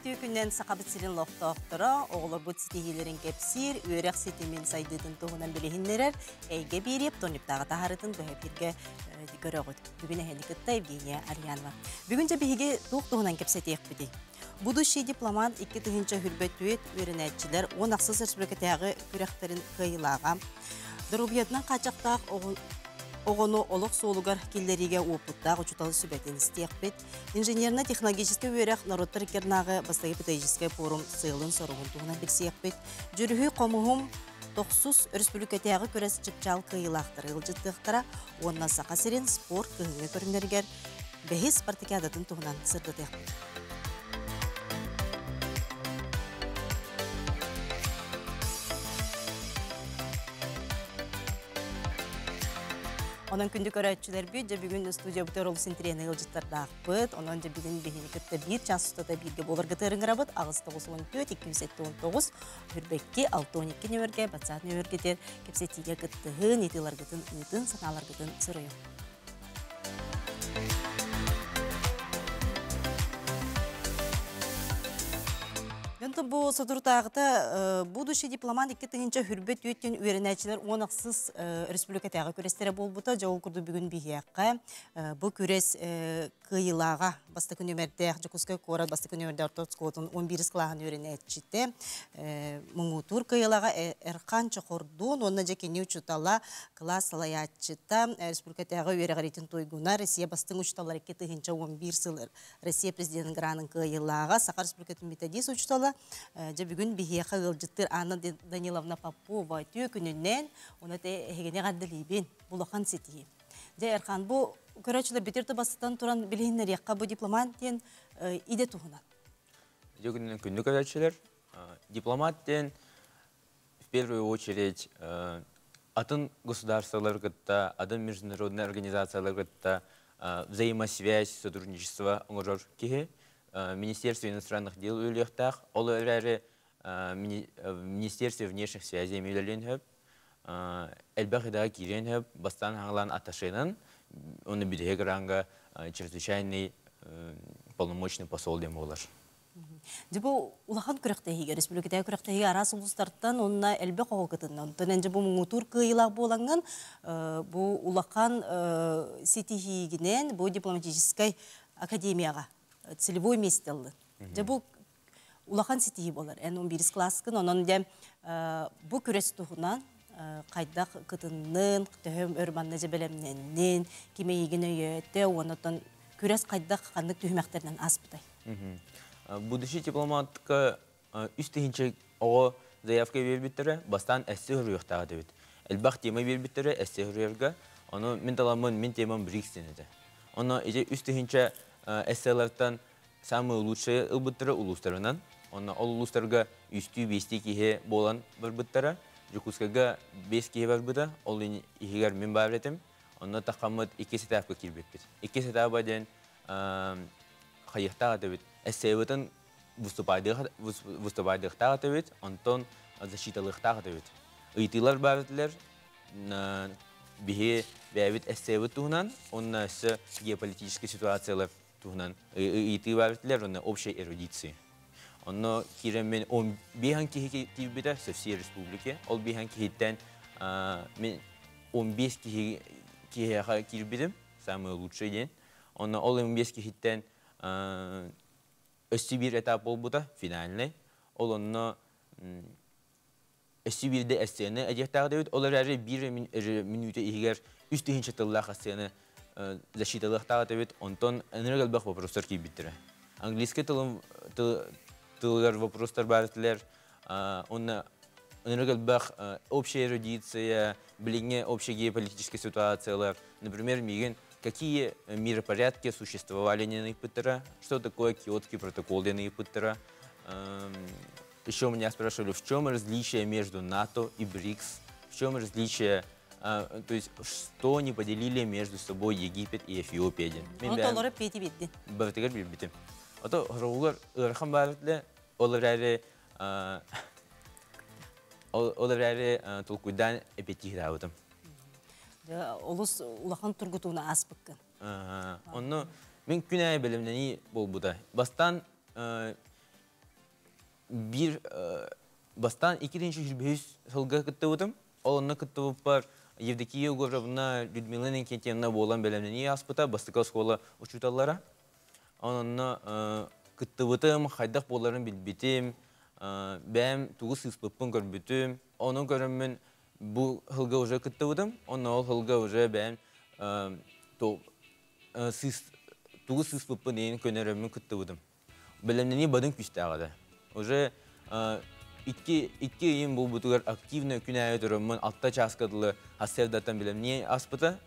Үтүө күнүнэн Сахабыт сирин олохтоохторо, оҕолорбут ситиһиилэрин кэпсиир, үөрэх ситимин сайдыытын туһунан билиһиннэрэр Эйгэ биэриэп Тониптааҕы таһаарытын быһа эфиргэ көрөҕүт. Бүгүн эһэни кытта Евгения Арьянова. Бүгүн дьэ биһиги туох туһунан кэпсэтиэхпитий? Будущий дипломат 2024 үөрэнээччилэр 16 республикатааҕы күрэхтэрин кыайыылааҕа. Доруобуйатынан хааччахтаах оҕону олох суолугар киллэриигэ уопуттаах учуутал сүбэтин истиэхпит. Инженерно-технологическай үөрэх норуоттар иккернааҕы бастакы педагогическай пуорум сыалын-соругун туһунан билсиэхпит. Дьүрүһүй хомуһум тохсус өрөспүүбүлүкэтээҕи күрэс чыпчаал кыайыылаахтара ыалдьыттыахтара уонна Саха сирин спорт кыһыҥҥы көрүҥнэригэр бэһис спартакиадатын туһунан сырдатыахпыт. Онон күндү көрөөччүлэрбит, дьэ бүгүн студиябытыгар олус интэриэһинэй ыалдьыттардаахпыт. Онон дьэ бүгүн биһини кытта биир час устата бииргэ буоларгытыгар ыҥырабыт. 8 94 279 Хүрбэкки 612 нөмергэ, WhatsApp нөмергетер кэпсэтиигэ кыттыһын, ыйытыыларгытын ыытын, санааларгытын суруйуҥ. Онтон бу соторутааҕыта будущий дипломат 2024 үөрэнээччилэр 16 республикатааҕы күрэстэрэ буолбута. Дьэ ол курдук бүгүн биһиэхэ бу күрэс кыайыылааҕа бастакы нүөмэрдээх Дьокуускай куорат бастакы нүөмэрдээх орто оскуолатын 11 кылааһын үөрэнээччитэ муҥутуур кыайыылааҕа Эрхан Чохордуун уонна дьэ кини учуутала кылаас салайааччыта республикатааҕы үөрэҕириитин туйгуна Россия бастыҥ учууталлара 2011 сыл Россия президенин гранын кыайыылааҕа Саха Республикатын методист учуутала дьэ бүгүн биһиэхэ ыалдьыттыыр Анна Даниловна Попова үтүө күнүнэн уонна эһигини эҕэрдэлиибин улахан ситиһии. Дьэ, Эрхан, бу көрөөччүлэр бүтүр да бастатан туран билиһиннэриэххэ бу дипломат диэн идэ туһунан. Үтүө күнүнэн күндү көрөөччүлэр. Дипломат диэн в первую очередь атын государстволар кытта, атын международный организациялар кытта взаимосвязь, сотрудничество оҥорор киһи. Министерство иностранных дел үлэлиэхтээх. Ол эрээри Министерство внешних связей үлэлиэн сөп. Элбэх идэҕэ киириэн сөп. Бастаан хаҥалаан атташенан, оны бүтэһик ранга чрезвычайный полномочный посол диэн буолар. Дьэ бу улахан күрэхтэһиигэ, республикатааҕы күрэхтэһиигэ араас улуустартан уонна элбэх оҕо кытынна. Онтон эн дьэ бу муҥутуур кыайыылаах буолаҥҥын, бу улахан ситиһиигинэн бу дипломатическай академияҕа целевой миэстэ ыллын. Дьэ бу улахан ситиһии буолар. Эн 11 кылааскын, онон дьэ бу күрэс туһунан хайдах кытыннын, төһө өр манна дьэ бэлэмнэннин, ким эйигин өйөөтө, уонна күрэс хайдах ханнык түһүмэхтэринэн ааспытай? Будущий дипломатка үс тыһыынча оҕо заявка биэрбиттэрэ, бастаан эссе суруйуохтаах этибит. Элбэх тема биэрбиттэрэ эссе суруйарга, ону мин таламмын, мин темам БРИКС диэн этэ. Онно ити 3 тыһыынча эсселартан самые лучшие ылбыттара улуустарынан. Онно ол улуустарга үстүү биэстии киһи буолан барбыттара. Дьокуускайга бес киһи барбыта, ол иһигэр мин баар этим. Онно тахаммыт иккис этапка киирбиппит. Иккис этаба диэн хайыахтаах этибит. Эссебытын выступайдыахтаах этибит, онтон защиталыахтаах этибит. Ыйытыылар баар этилэр, биһи бэйэбит эссебит туһунан, онно өссө геополитическай ситуациялар туһунан ыйытыы баар этилэр, онно общей эрудиции. Онно киирэн мен 15 киһи киирбитэ со всей республики. Ол биэһэн киһиттэн мен 15 киһи киһиэхэ киирбитим, самый лучший диэн. Онно ол 15 киһиттэн өссө биир этап буолбута, финальный. Ол онно өссө биирдэ эссены этиэхтээх дебит. Ол эрээри биир мүнүүтэ иһигэр 3 тыһыынча тыллаах эссены защиталыахтаах этибит. Онтон ынырык элбэх вопростар киирбиттэрэ. Английский тылым тылыгар вопростар баар этилэр. Онно ынырык элбэх общая эрудиция, билиҥҥи общая геополитическая ситуациялар. Например, миигин какие миропорядки существовали диэн ыйыппыттара, что такое Киотский протокол диэн ыйыппыттара. Еще меня спрашивали, в чем различие между НАТО и БРИКС, в чем различие, то есть что не поделили между собой Египет и Эфиопия диэн. Оны толору эппиэти биэрдин. Барытыгар биэрбитим. Ото сороҕор ыарахан баар этилэр, ол эрээри ол эрээри толкуйдаан эппиэттиир. Олус улахан тургутууну ааспыккын. Онно мин күн аайы бэлэмнэнии буолбута. Бастаан Биир бастаан 2-мин сылга кыттыбытым. Ол онно кыттыбыппар Евдокия Егоровна, Людмила Иннокентьевна буолан бэлэмнэнии ааспыта, бастакы оскуола учууталлара. Онно кыттыбытым, хайдах буоларын билбитим, бэйэм тугу сыыспыппын көрбүтүм. Ону көрөммүн бу сылга уже кыттыбытым. Онно ол сылга уже бэйэм тугу сыыспыппын иһин көнөрөммүн кыттыбытым. Бэлэмнэнии бадын күүстээх этэ. Уже 2 ыйым буолбутугар активно күн аайы тураммын 6 чааска дылы сарсыардаттан бэлэмнии аспыта.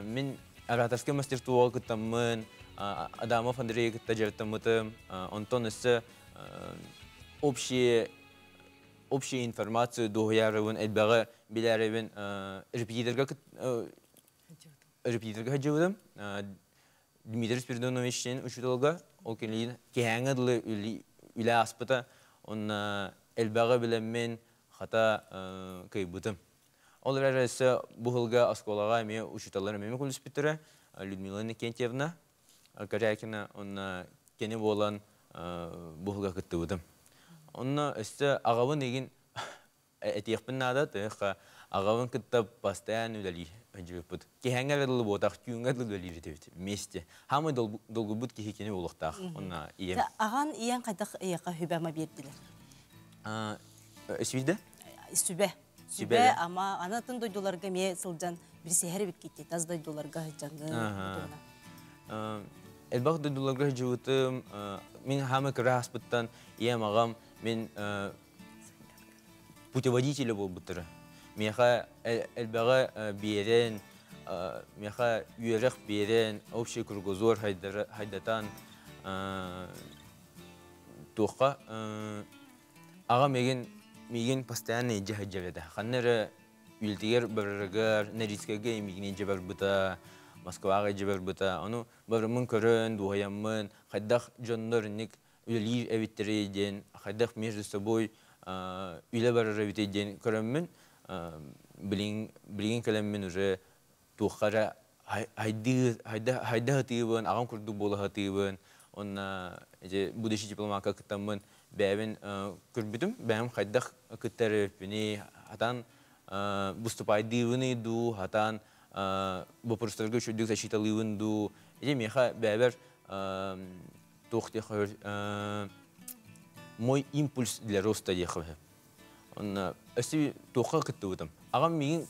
Мин ораторскай мастерствоҕа кыттаммын, Адамов Андрейы кытта дьарыктаммытым. Онтон өссө общие общая информацию дуоһуйаарыбын, элбэҕи билээрибин репетиторга репетиторга сылдьыбытым. Дмитрий Спиридонович диэн учууталга ол кэлин киһээҥҥэ дылы үлэ ааспыта. Онно элбэҕи билэммин хата кыайбытым. Ол эрээри өссө бу сылга оскуолаҕа эмиэ учууталлар эмиэ күлүспүттэрэ. Людмила Иннокентьевна Корякина онно кини буолан бу сылга кыттыбытым. Онно өссө аҕабын игин этиэхпин наада, тыһыхха аҕабын кытта постоянно үлэлии сылдьыбыппыт. Киһээҥҥэ дылы буотах, түүҥҥэ дылы үлэлиир этибит вместе. Хаамай долгуйбут киһи кини буолуохтаах. Онно ийэм. Аҕан ийэҥ хайдах эйиэхэ сүбэ-ама биэрдилэр? Сүбэ? Сүбэ. Сүбэ ама аны атын дойдуларга эмиэ сылдьан билсиһэр эбиккит тас дойдуларга сылдьаҥҥын. Элбэх дойдуларга сылдьыбытым. Мин хаамай кыра ааспыттан ийэм аҕам мин путеводителя буолбуттара. Миэхэ элбэҕи биэрэн, миэхэ үөрэх биэрэн, общий кругозор хайдатан туохха аҕам миигин миигин постоянно илдьэ сылдьар этэ. Ханна эрэ үлэтигэр барарыгар, Норильскайга миигин илдьэ барбыта, Москваҕа илдьэ барбыта. Ону барыммын көрөн, дуоһуйаммын, хайдах дьоннор инник үлэлиир эбиттэрий диэн, хайдах между собой үлэ барар эбитий диэн көрөммүн, билигин билигин кэлэммин уже туохха эрэ хайдыы хайда сатыыбын, аҕам курдук буола сатыыбын. Уонна ити будущий дипломакка кыттаммын бэйэбин көрбүтүм, бэйэм хайдах кыттар эбиппиний, хатан выступайдыыбыный дуу, хатан вопростарга үчүгдүк защиталыыбын дуу. Ити миэхэ бэйэбэр туох диэххэ мой импульс для роста диэххэ сөп. Онно өссө туохха кыттыбытым. Аҕам миигин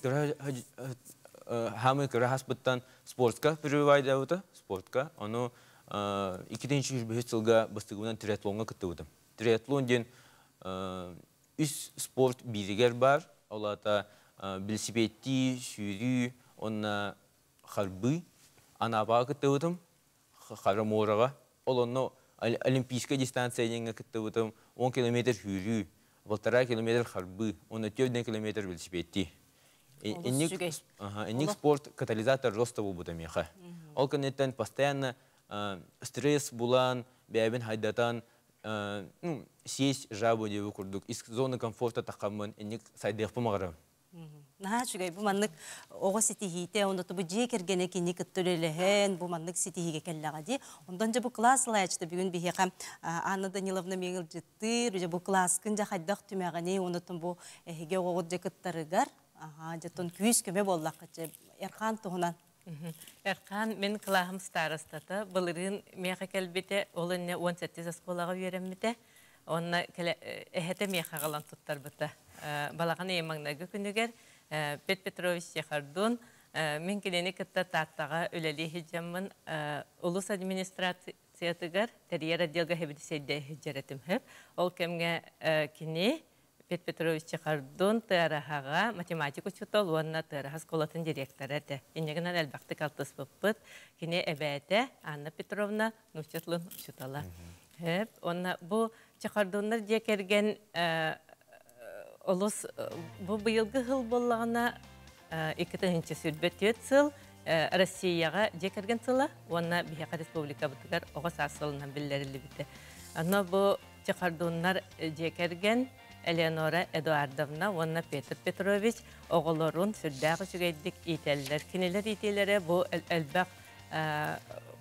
хаамыы кыра хаспыттан спортка прививайдаабыта, спортка. Ону 2023 сылга бастыгыбынан триатлоҥҥа кыттыбытым. Триатлон диэн үс спорт бииригэр баар. Ол аата велосипедтии, сүүрүү уонна харбыы. Анапаҕа кыттыбытым. Хара муораҕа. Ол онно олимпийскай дистанция диэҥҥэ кыттыбытым. 10 километр сүүрүү, 1,5 километр харбыы, уонна 4 километр велосипедтии. Инник спорт катализатор роста буолбута миэхэ. Ол кэнниттэн постоянно стресс булан, бэйэбин хайдатан, ну, съесть жабу диэби курдук, из зоны комфорта таххаммын инник сайдыахпын баҕарабын. Наһаа үчүгэй. Бу маннык оҕо ситиһиитэ, онно бу дьиэ кэргэнэ кини кытта үлэлэһэн, бу маннык ситиһиигэ кэллэҕэ дии. Онтон дьэ бу кылаас салайааччыта бүгүн биһиэхэ Анна Даниловна миэҥ ыалдьыттыыр. Дьэ бу кылааскын дьэ хайдах түмэҕиний, оннуттан бу эһиги оҕоҕут дьэ кыттарыгар, аха, дьэ тон күүс-көмө буоллахха дьэ Эрхаан туһунан. Эрхаан мин кылааһым старостата, былырыын миэхэ кэлбитэ, ол инньэ 17 оскуолаҕа үөрэммитэ. Онно эһэтэ миэхэ аҕалан туттарбыта. Балаҕан ыйын маҥнайгы күнүгэр Пет Петрович Чехардун мин кинини кытта Тааттаҕа үлэлии сылдьаммын улус администрациятыгар тэрийэр отделга сэбиэдиссэйдэ сылдьар этим. Ол кэмҥэ кини Пет Петрович Чехардун Тыараһаҕа математик учуутал уонна Тыараһа оскуолатын директора этэ. Инньэ гынан элбэхтик алтыспыппыт. Кини эбээтэ Анна Петровна нуучча тылын учуутала. Сөп. Уонна бу Чехардуннар дьиэ кэргэн олус бу быйылгы сыл буоллаҕына 2024 сыл Россияҕа дьиэ кэргэн сыла уонна биһиэхэ республикабытыгар оҕо саас сылынан биллэриллибитэ. Онно бу Чехардуннар дьиэ кэргэн Элеонора Эдуардовна уонна Петр Петрович оҕолорун сүрдээх үчүгэйдик иитэллэр. Кинилэр иитиилэрэ бу элбэх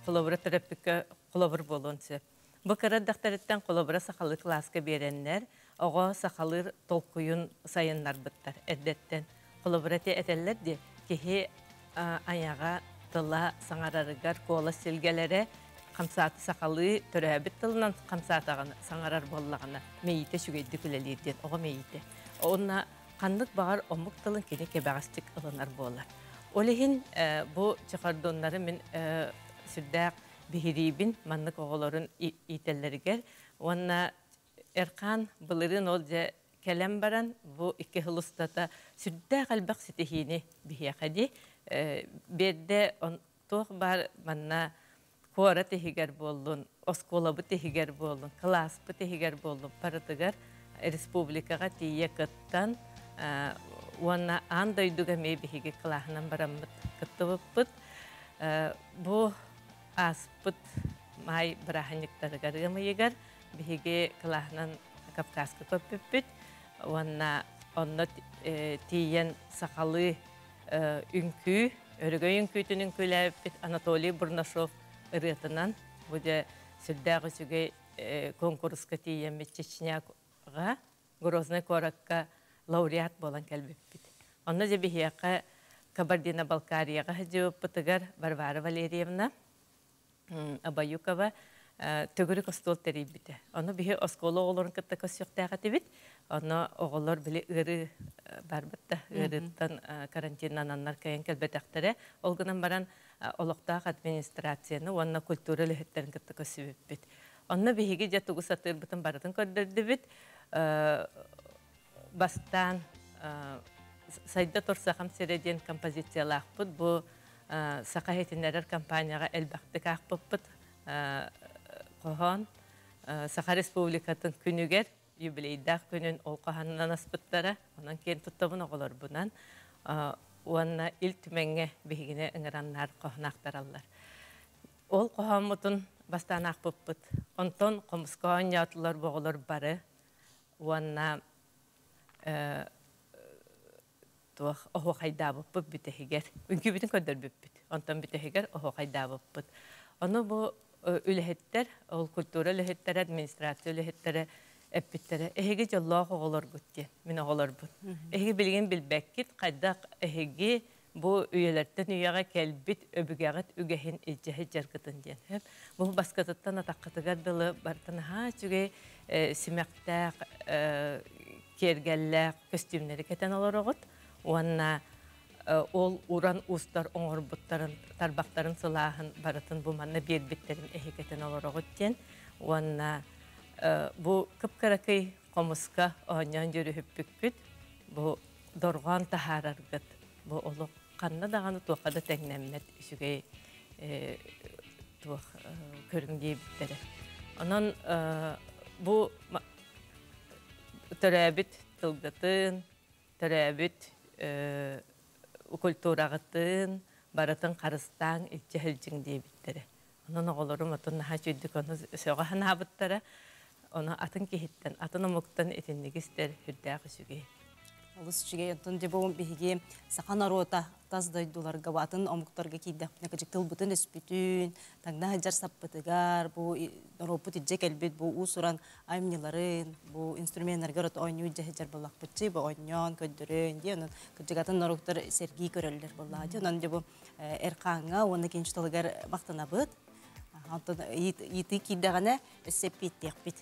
холобура төрөппүккэ холобур буолуон сөп. Бу кыра эрдэхтэриттэн холобура сахалыы кылааска биэрэннэр, оҕо сахалыыр толкуйун сайыннарбыттар эрдэттэн. Холобура ити этэллэр дии, киһи айаҕа тыла саҥарарыгар куолас силгэлэрэ хамсааты сахалыы төрөөбүт тылынан хамсаатаҕына саҥарар буоллаҕына мэйиитэ үчүгэйдик үлэлиир диэн оҕо мэйиитэ. Уонна ханнык баҕар омук тылын кини кэбэҕэстик ылынар буолар. Ол иһин бу чехордоннары мин сүрдээх биһириибин маннык оҕолорун иитэллэригэр уонна Эрхаан былырыын ол дьэ кэлэн баран бу икки сыл устата сүрдээх элбэх ситиһиини биһиэхэ дии биэрдэ. Туох баар манна куорат иһигэр буоллун, оскуолабыт иһигэр буоллун, кылааспыт иһигэр буоллун, барытыгар республикаҕа тиийэ кыттан уонна аан дойдуга эмиэ биһиги кылааһынан бараммыт кыттыбыппыт. Бу ааспыт маай бырааһынньыктарыгар ыам ыйыгар биһиги кылааһынан Кавказка көппүппүт уонна онно тиийэн сахалыы үҥкүү, өрөгөй үҥкүүтүн үҥкүүлээбиппит Анатолий Бурнашов ырыатынан. Бу дьэ сүрдээх үчүгэй куонкуруска тиийэммит Чечняҕа, Грозный куоракка лауреат буолан кэлбиппит. Онно дьэ биһиэхэ Кабардино-Балкарияҕа сылдьыбыппытыгар Варвара Валерьевна Абаюкова төгүрүк остуол тэрийбитэ. Ону биһи оскуола оҕолорун кытта көрсүөхтээх этибит. Онно оҕолор били ыарыы барбыт да, ыарыыттан карантиннананнар кыайан кэлбэтэхтэрэ. Ол гынан баран олохтоох администрацияны уонна культура үлэһиттэрин кытта көрсүбүппүт. Онно биһиги дьэ тугу сатыырбытын барытын көрдөрдүбүт. Бастаан «Сайда тур Сахам сирэ» диэн композициялаахпыт. Бу Саха иһитиннэрэр компанияҕа элбэхтик аахпыппыт хоһоон. Саха Республикатын күнүгэр юбилейдаах күнүн ол хоһоонунан аспыттара. Онон киэн туттабын оҕолорбунан. Уонна Ил Түмэҥҥэ биһигини ыҥыраннар хоһоон Ол хоһооммутун бастаан аахпыппыт. Онтон хомуска оонньоотулар бу оҕолор бары уонна туох оһуохайдаабыппыт бүтэһигэр. Үҥкүүбүтүн көрдөрбүппүт. Онтон бүтэһигэр оһуохайдаабыппыт. Ону бу үлэһиттэр, ол культура үлэһиттэрэ, администрация үлэһиттэрэ эппиттэрэ. Эһиги дьоллоох оҕолоргут диэн, мин оҕолорбун. Эһиги билигин билбэккит, хайдах эһиги бу үйэлэртэн үйэҕэ кэлбит өбүгэҕит үгэһин илдьэ сылдьаргытын диэн. Бу баскытыттан атаххытыгар дылы барытын наһаа үчүгэй симэхтээх, киэргэллээх көстүүмнэри кэтэн олороҕут уонна ол уран уустар оҥорбуттарын, тарбахтарын сылааһын барытын бу манна биэрбиттэрин эһи кэтэн олороҕут диэн уонна бу кып-кыракый хомуска оонньоон дьүрүһүппүккүт, бу дорҕоон таһаараргыт бу олох ханна даҕаны туохха да тэҥнэммэт үчүгэй туох көрүҥ диэбиттэрэ. Онон бу төрөөбүт тылгытын, төрөөбүт культураҕытын барытын харыстааҥ, илдьэ сылдьыҥ диэбиттэрэ. Онон оҕолорум отун наһаа үчүгдүк ону сөҕө санаабыттара. Ону атын киһиттэн, атын омуктан итинник истэр сүрдээх үчүгэй. Олус үчүгэй. Онтон дьэ бу биһиги саха норуота тас дойдуларга, атын омуктарга киирдэхпитинэ кыдьык тылбытын өспүтүн, таҥна сылдьар саппытыгар, бу норуоппут илдьэ кэлбит бу уус-уран айымньыларын, бу инструменнаргар от оонньуу илдьэ сылдьар буоллахпытчы, бу оонньоон, көрдөрөн дии, онон кырдьык атын норуоттар сэргии көрөллөр буоллаҕа дии. Онон дьэ бу Эрхааҥҥа уонна кинчи тылыгар махтанабыт. Онтон ыйытыы киирдэҕинэ өссө эппиэттиэхпит.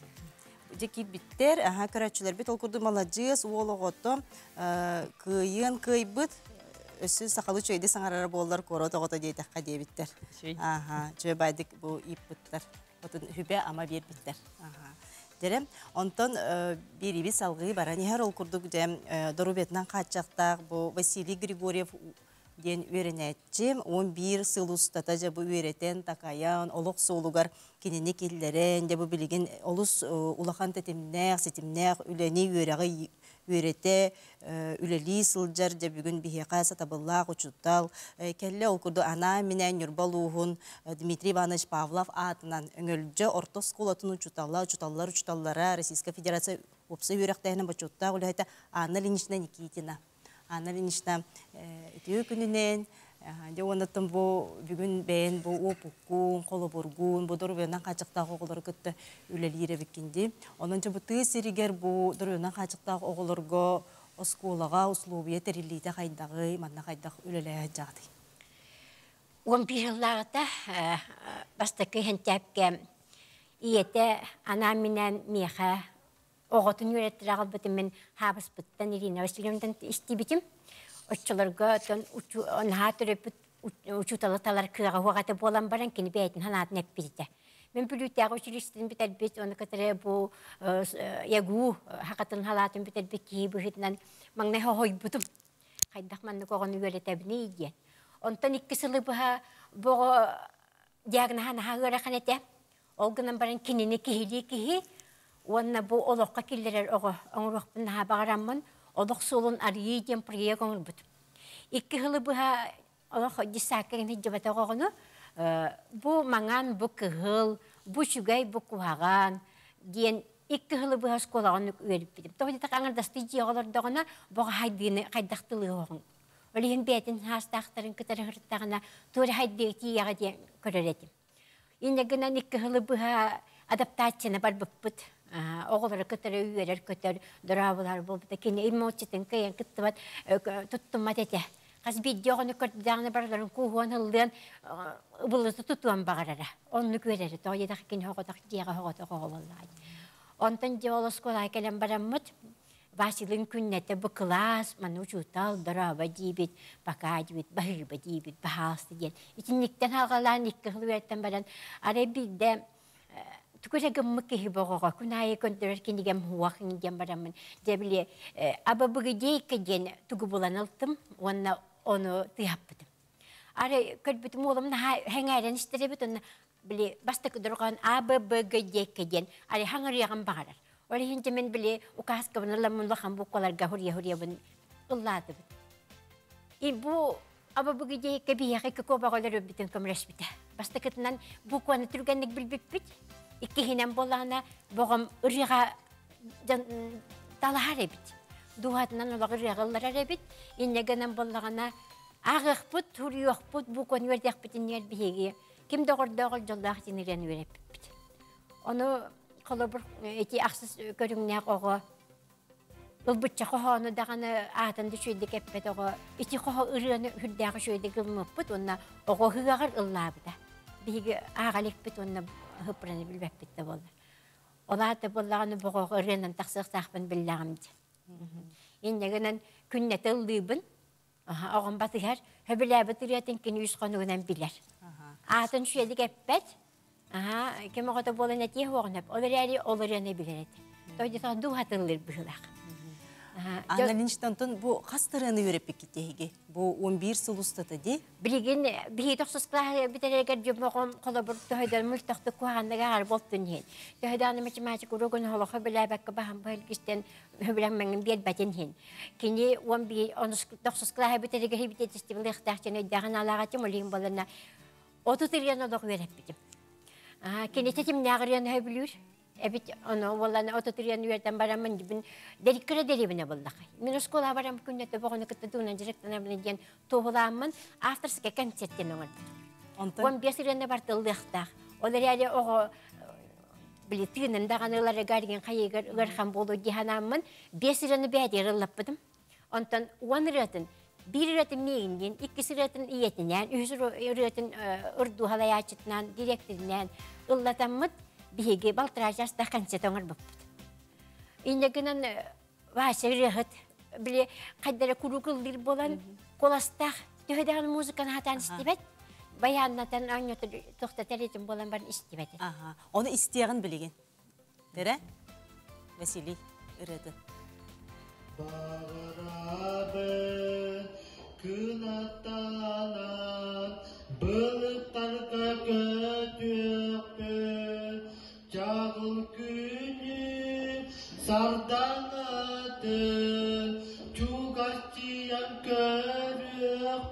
Дьэ киирбиттэр, аха көрөөччүлэрбит ол курдук маладьыас уол оҕото кыайыан кыайбыт, өссө сахалыы үчүгэйдик саҥарара буоллар куорат оҕото диэтэххэ диэбиттэр. Аха, үчүгэй байдык бу ииппыттар. Отун хүбэ ама биэрбиттэр. Аха. Дьэрэ, онтон биэриибит салгыы баран иһэр ол курдук дьэ доруобуйатынан хааччахтаах бу Василий Григорьев диэн үөрэнээччи 11 сыл устата дьэ бу үөрэтэн, такайан, олох суолугар кинини киллэрэн, дьэ бу билигин олус улахан тэтимнээх, ситимнээх үлэни, үөрэҕи үөрэтэ, үлэлии сылдьар, дьэ бүгүн биһиэхэ сатабыллаах учуутал кэллэ. Ол курдук анаан-минээн Ньурба улууһун Дмитрий Иванович Павлов аатынан Өҥөлдьө орто оскуолатын учуутала, учууталлар учууталлара, Российскай Федерация уопсай үөрэхтээһинин бочуоттаах үлэһитэ Анна Ильинична Никитина. Анна Ильинична үтүө күнүнэн. Дьэ уоннаттан бу бүгүн бэйэн бу уопуккун, холобургун, бу доруобуйанан хааччахтаах оҕолору кытта үлэлиир эбиккин дии. Онон дьэ бу тыа сиригэр бу доруобуйанан хааччахтаах оҕолорго оскуолаҕа условия тэриллиитэ хайдаҕый, манна хайдах үлэлэһэ сылдьаҕытый? 11 сыллааҕыта бастакы сэнтээпкэ ийэтэ анаан-минээн миэхэ оҕотун үөрэттэрэ аҕалбытым мин хаабыспыттан Ирина Васильевнаттан истибитим. Оччолорго оттон наһаа төрөппүт учууталы талар кыаҕа суох этэ буолан баран кини бэйэтин санаатын эппит этэ. Мин Бүлүүтээҕи училищетын бүтэрбит, ону кытары бу ЯГУ хахатын халаатын бүтэрбит киһи быһыытынан маҥнай хоһуйбутум. Хайдах маннык оҕону үөрэтэбиний диэн. Онтон икки сылы быһа бу оҕо диагноһа наһаа ыарахан этэ. Ол гынан баран кинини киһилии киһи уонна бу олоххо киллэрэр оҕо оҥоруохпун наһаа баҕараммын олох суолун арыйыы диэн проект оҥорбутум. Икки сылы быһа олох десакка сылдьыбатах оҕону бу маҥан, бу кыһыл, бу үчүгэй, бу куһаҕан диэн икки сылы быһа оскуолаҕа оннук үөрүппүтүм. Тоҕо диэтэх аҥардастыы дьиэҕэ олордоҕуна боҕо хайдыыны хайдах тылыһоҕун. Ол иһин бэйэтин саастаахтарын кытары сырыттаҕына туора хайдыы тиийэҕэ диэн көрөр этим. Инньэ гынан икки сылы быһа адаптацияны барбыппыт. Оҕолору кытары үөрэр-көтөр, дорооболоһор буолбута. Кини эмоциятын кыайан кыттыбат, туттуммат этэ. Хас биирдии оҕону көрдөҕүнэ барыларын кууһуон, ыллыан, ыбылыта тутуон баҕарара. Оннук үөрэрэ. Тоҕо диэтэххэ кини оҕотох дьиэҕэ оҕотох оҕо буоллаҕа. Онтон дьэ ол оскуолаҕа кэлэн бараммыт, Василин күннэтэ бу кылаас, маны учуутал, дорообо диибит, пока диибит, баһыыба диибит, баһаалыста диэн. Итинниктэн хаалҕалаан икки сыл үөрэттэн баран, арай биирдэ тугу эрэ гыммыт киһи боҕоҕо күн аайы көрдөрөр кинигэм уох диэн бараммын, дьэ били абабыгыдейка диэн тугу булан ылтым уонна ону тыаһаппытым. Арай көрбүтүм уолум наһаа сэҥээрэн истэр эбит уонна били бастакы дорҕоон А Б Б Г диэккэ диэн арай хаҥырыаҕым баҕарар. Ол иһин дьэ мин били указкабын ыламмын улахан букваларга хуруйа-хуруйабын ыллаатыбыт. И бу абабыгы диэккэ биһиэхэ икки куобаҕа өлөрүбүтүн көмөлөспүтэ. Бастакытынан букваны түргэнник билбиппит. Иккиһинэн буоллаҕына боҕом ырыаҕа талаһар эбит. Дууһатынан олох ырыаҕа ылларар эбит. Инньэ гынан буоллаҕына ааҕыахпыт, суруйуохпут, букваны үөрдиэхпит иннигэр биһиги ким доҕордоох дьоллоох дьин үөрэппиппит. Ону холобур ити ахсыс көрүҥнээх оҕо ылбычча хоһоону даҕаны аатын да үчүгэйдик эппэт оҕо ити хоһо ырыаны үрдээх үчүгэйдик ылыммыппыт уонна оҕо ыһыаҕар ыллаабыта. Биһиги ааҕа иликпит уонна ыһыппыраны билбэппит да буоллар. Ол аата буоллаҕына бу оҕо ырыанан тахсыахтаахпын биллэҕим дии. Инньэ гынан күннэтэ ыллыыбын. Оҕом батыһар, сөбүлээбит ырыатын кини үс хонугунан билэр. Аатын үчүгэйдик эппэт, аха, ким оҕото буолан этиэ суоҕун сөп. Ол эрээри ол ырыаны билэр этэ. Тоҕо дууһатыллыр быһыылаах. Анна Ильиничтан бу хас ырыаны үөрэппиккит эһиги? Бу 11 сыл устата дии? Билигин биһи тохсус кылааһы бүтэрэргэр дьоммоҕом холобур төһөдөн мөлтөхтүк куһаҕанныга аҕар буолтун иһин. Төһөдөөн математика уруогун олохо билээбэккэ баһан быһылгистэн сөбүлэҥмэҥин биэрбэтин иһин. Кини 11 онус тохсус кылааһы бүтэригэр хибитиэтистибилыахтаах дьон өйдөөҕүн алаах этим, ол иһин буолана 30 ырыаны олох үөрэппитим. Кини тэтимнээх ырыаны сөбүлүүр. Эбит ону буоллана 30 ырыаны үөрэтэн бараммын дибин дэриккэрэ дэриэбинэ буллахай. Мин оскуолаҕа барам күннэтэ боҕону кытта туунан дьарыктанабын диэн туоһулааммын авторскай концерт диэн оҥорбутум. Онтон 15 ырыаны бартыллыахтаах. Ол эрээри оҕо били тыынын даҕаны ыларыгар диэн хайыгар ыарахан буолуо дии санааммын биэс ырыаны бэйэтигэр ыллаппытым. Онтон уон ырыатын биир ырыатын миигин диэн, иккис ырыатын ийэтинээн, үһүс ырыатын урдуу халайааччытынаан, дириэктэринээн ыллатаммыт биһиги балтараа чаастаах концерт оҥорбуппут. Инньэ гынан Вася ырыаһыт били хайдара куруук ыллыыр буолан куоластаах төһө даҕаны музыканы хатаан истибэт баяннатан оонньотор тохтотор этим буолан баран истибэт Аха. Ону истиэҕин билигин. Дэрэ? Василий ырыатын. Баҕарабын кынаттанан былыттарга көтүөхпүн Чаҕыл күнү сардаҥатын чугастыйан көрүөхпүн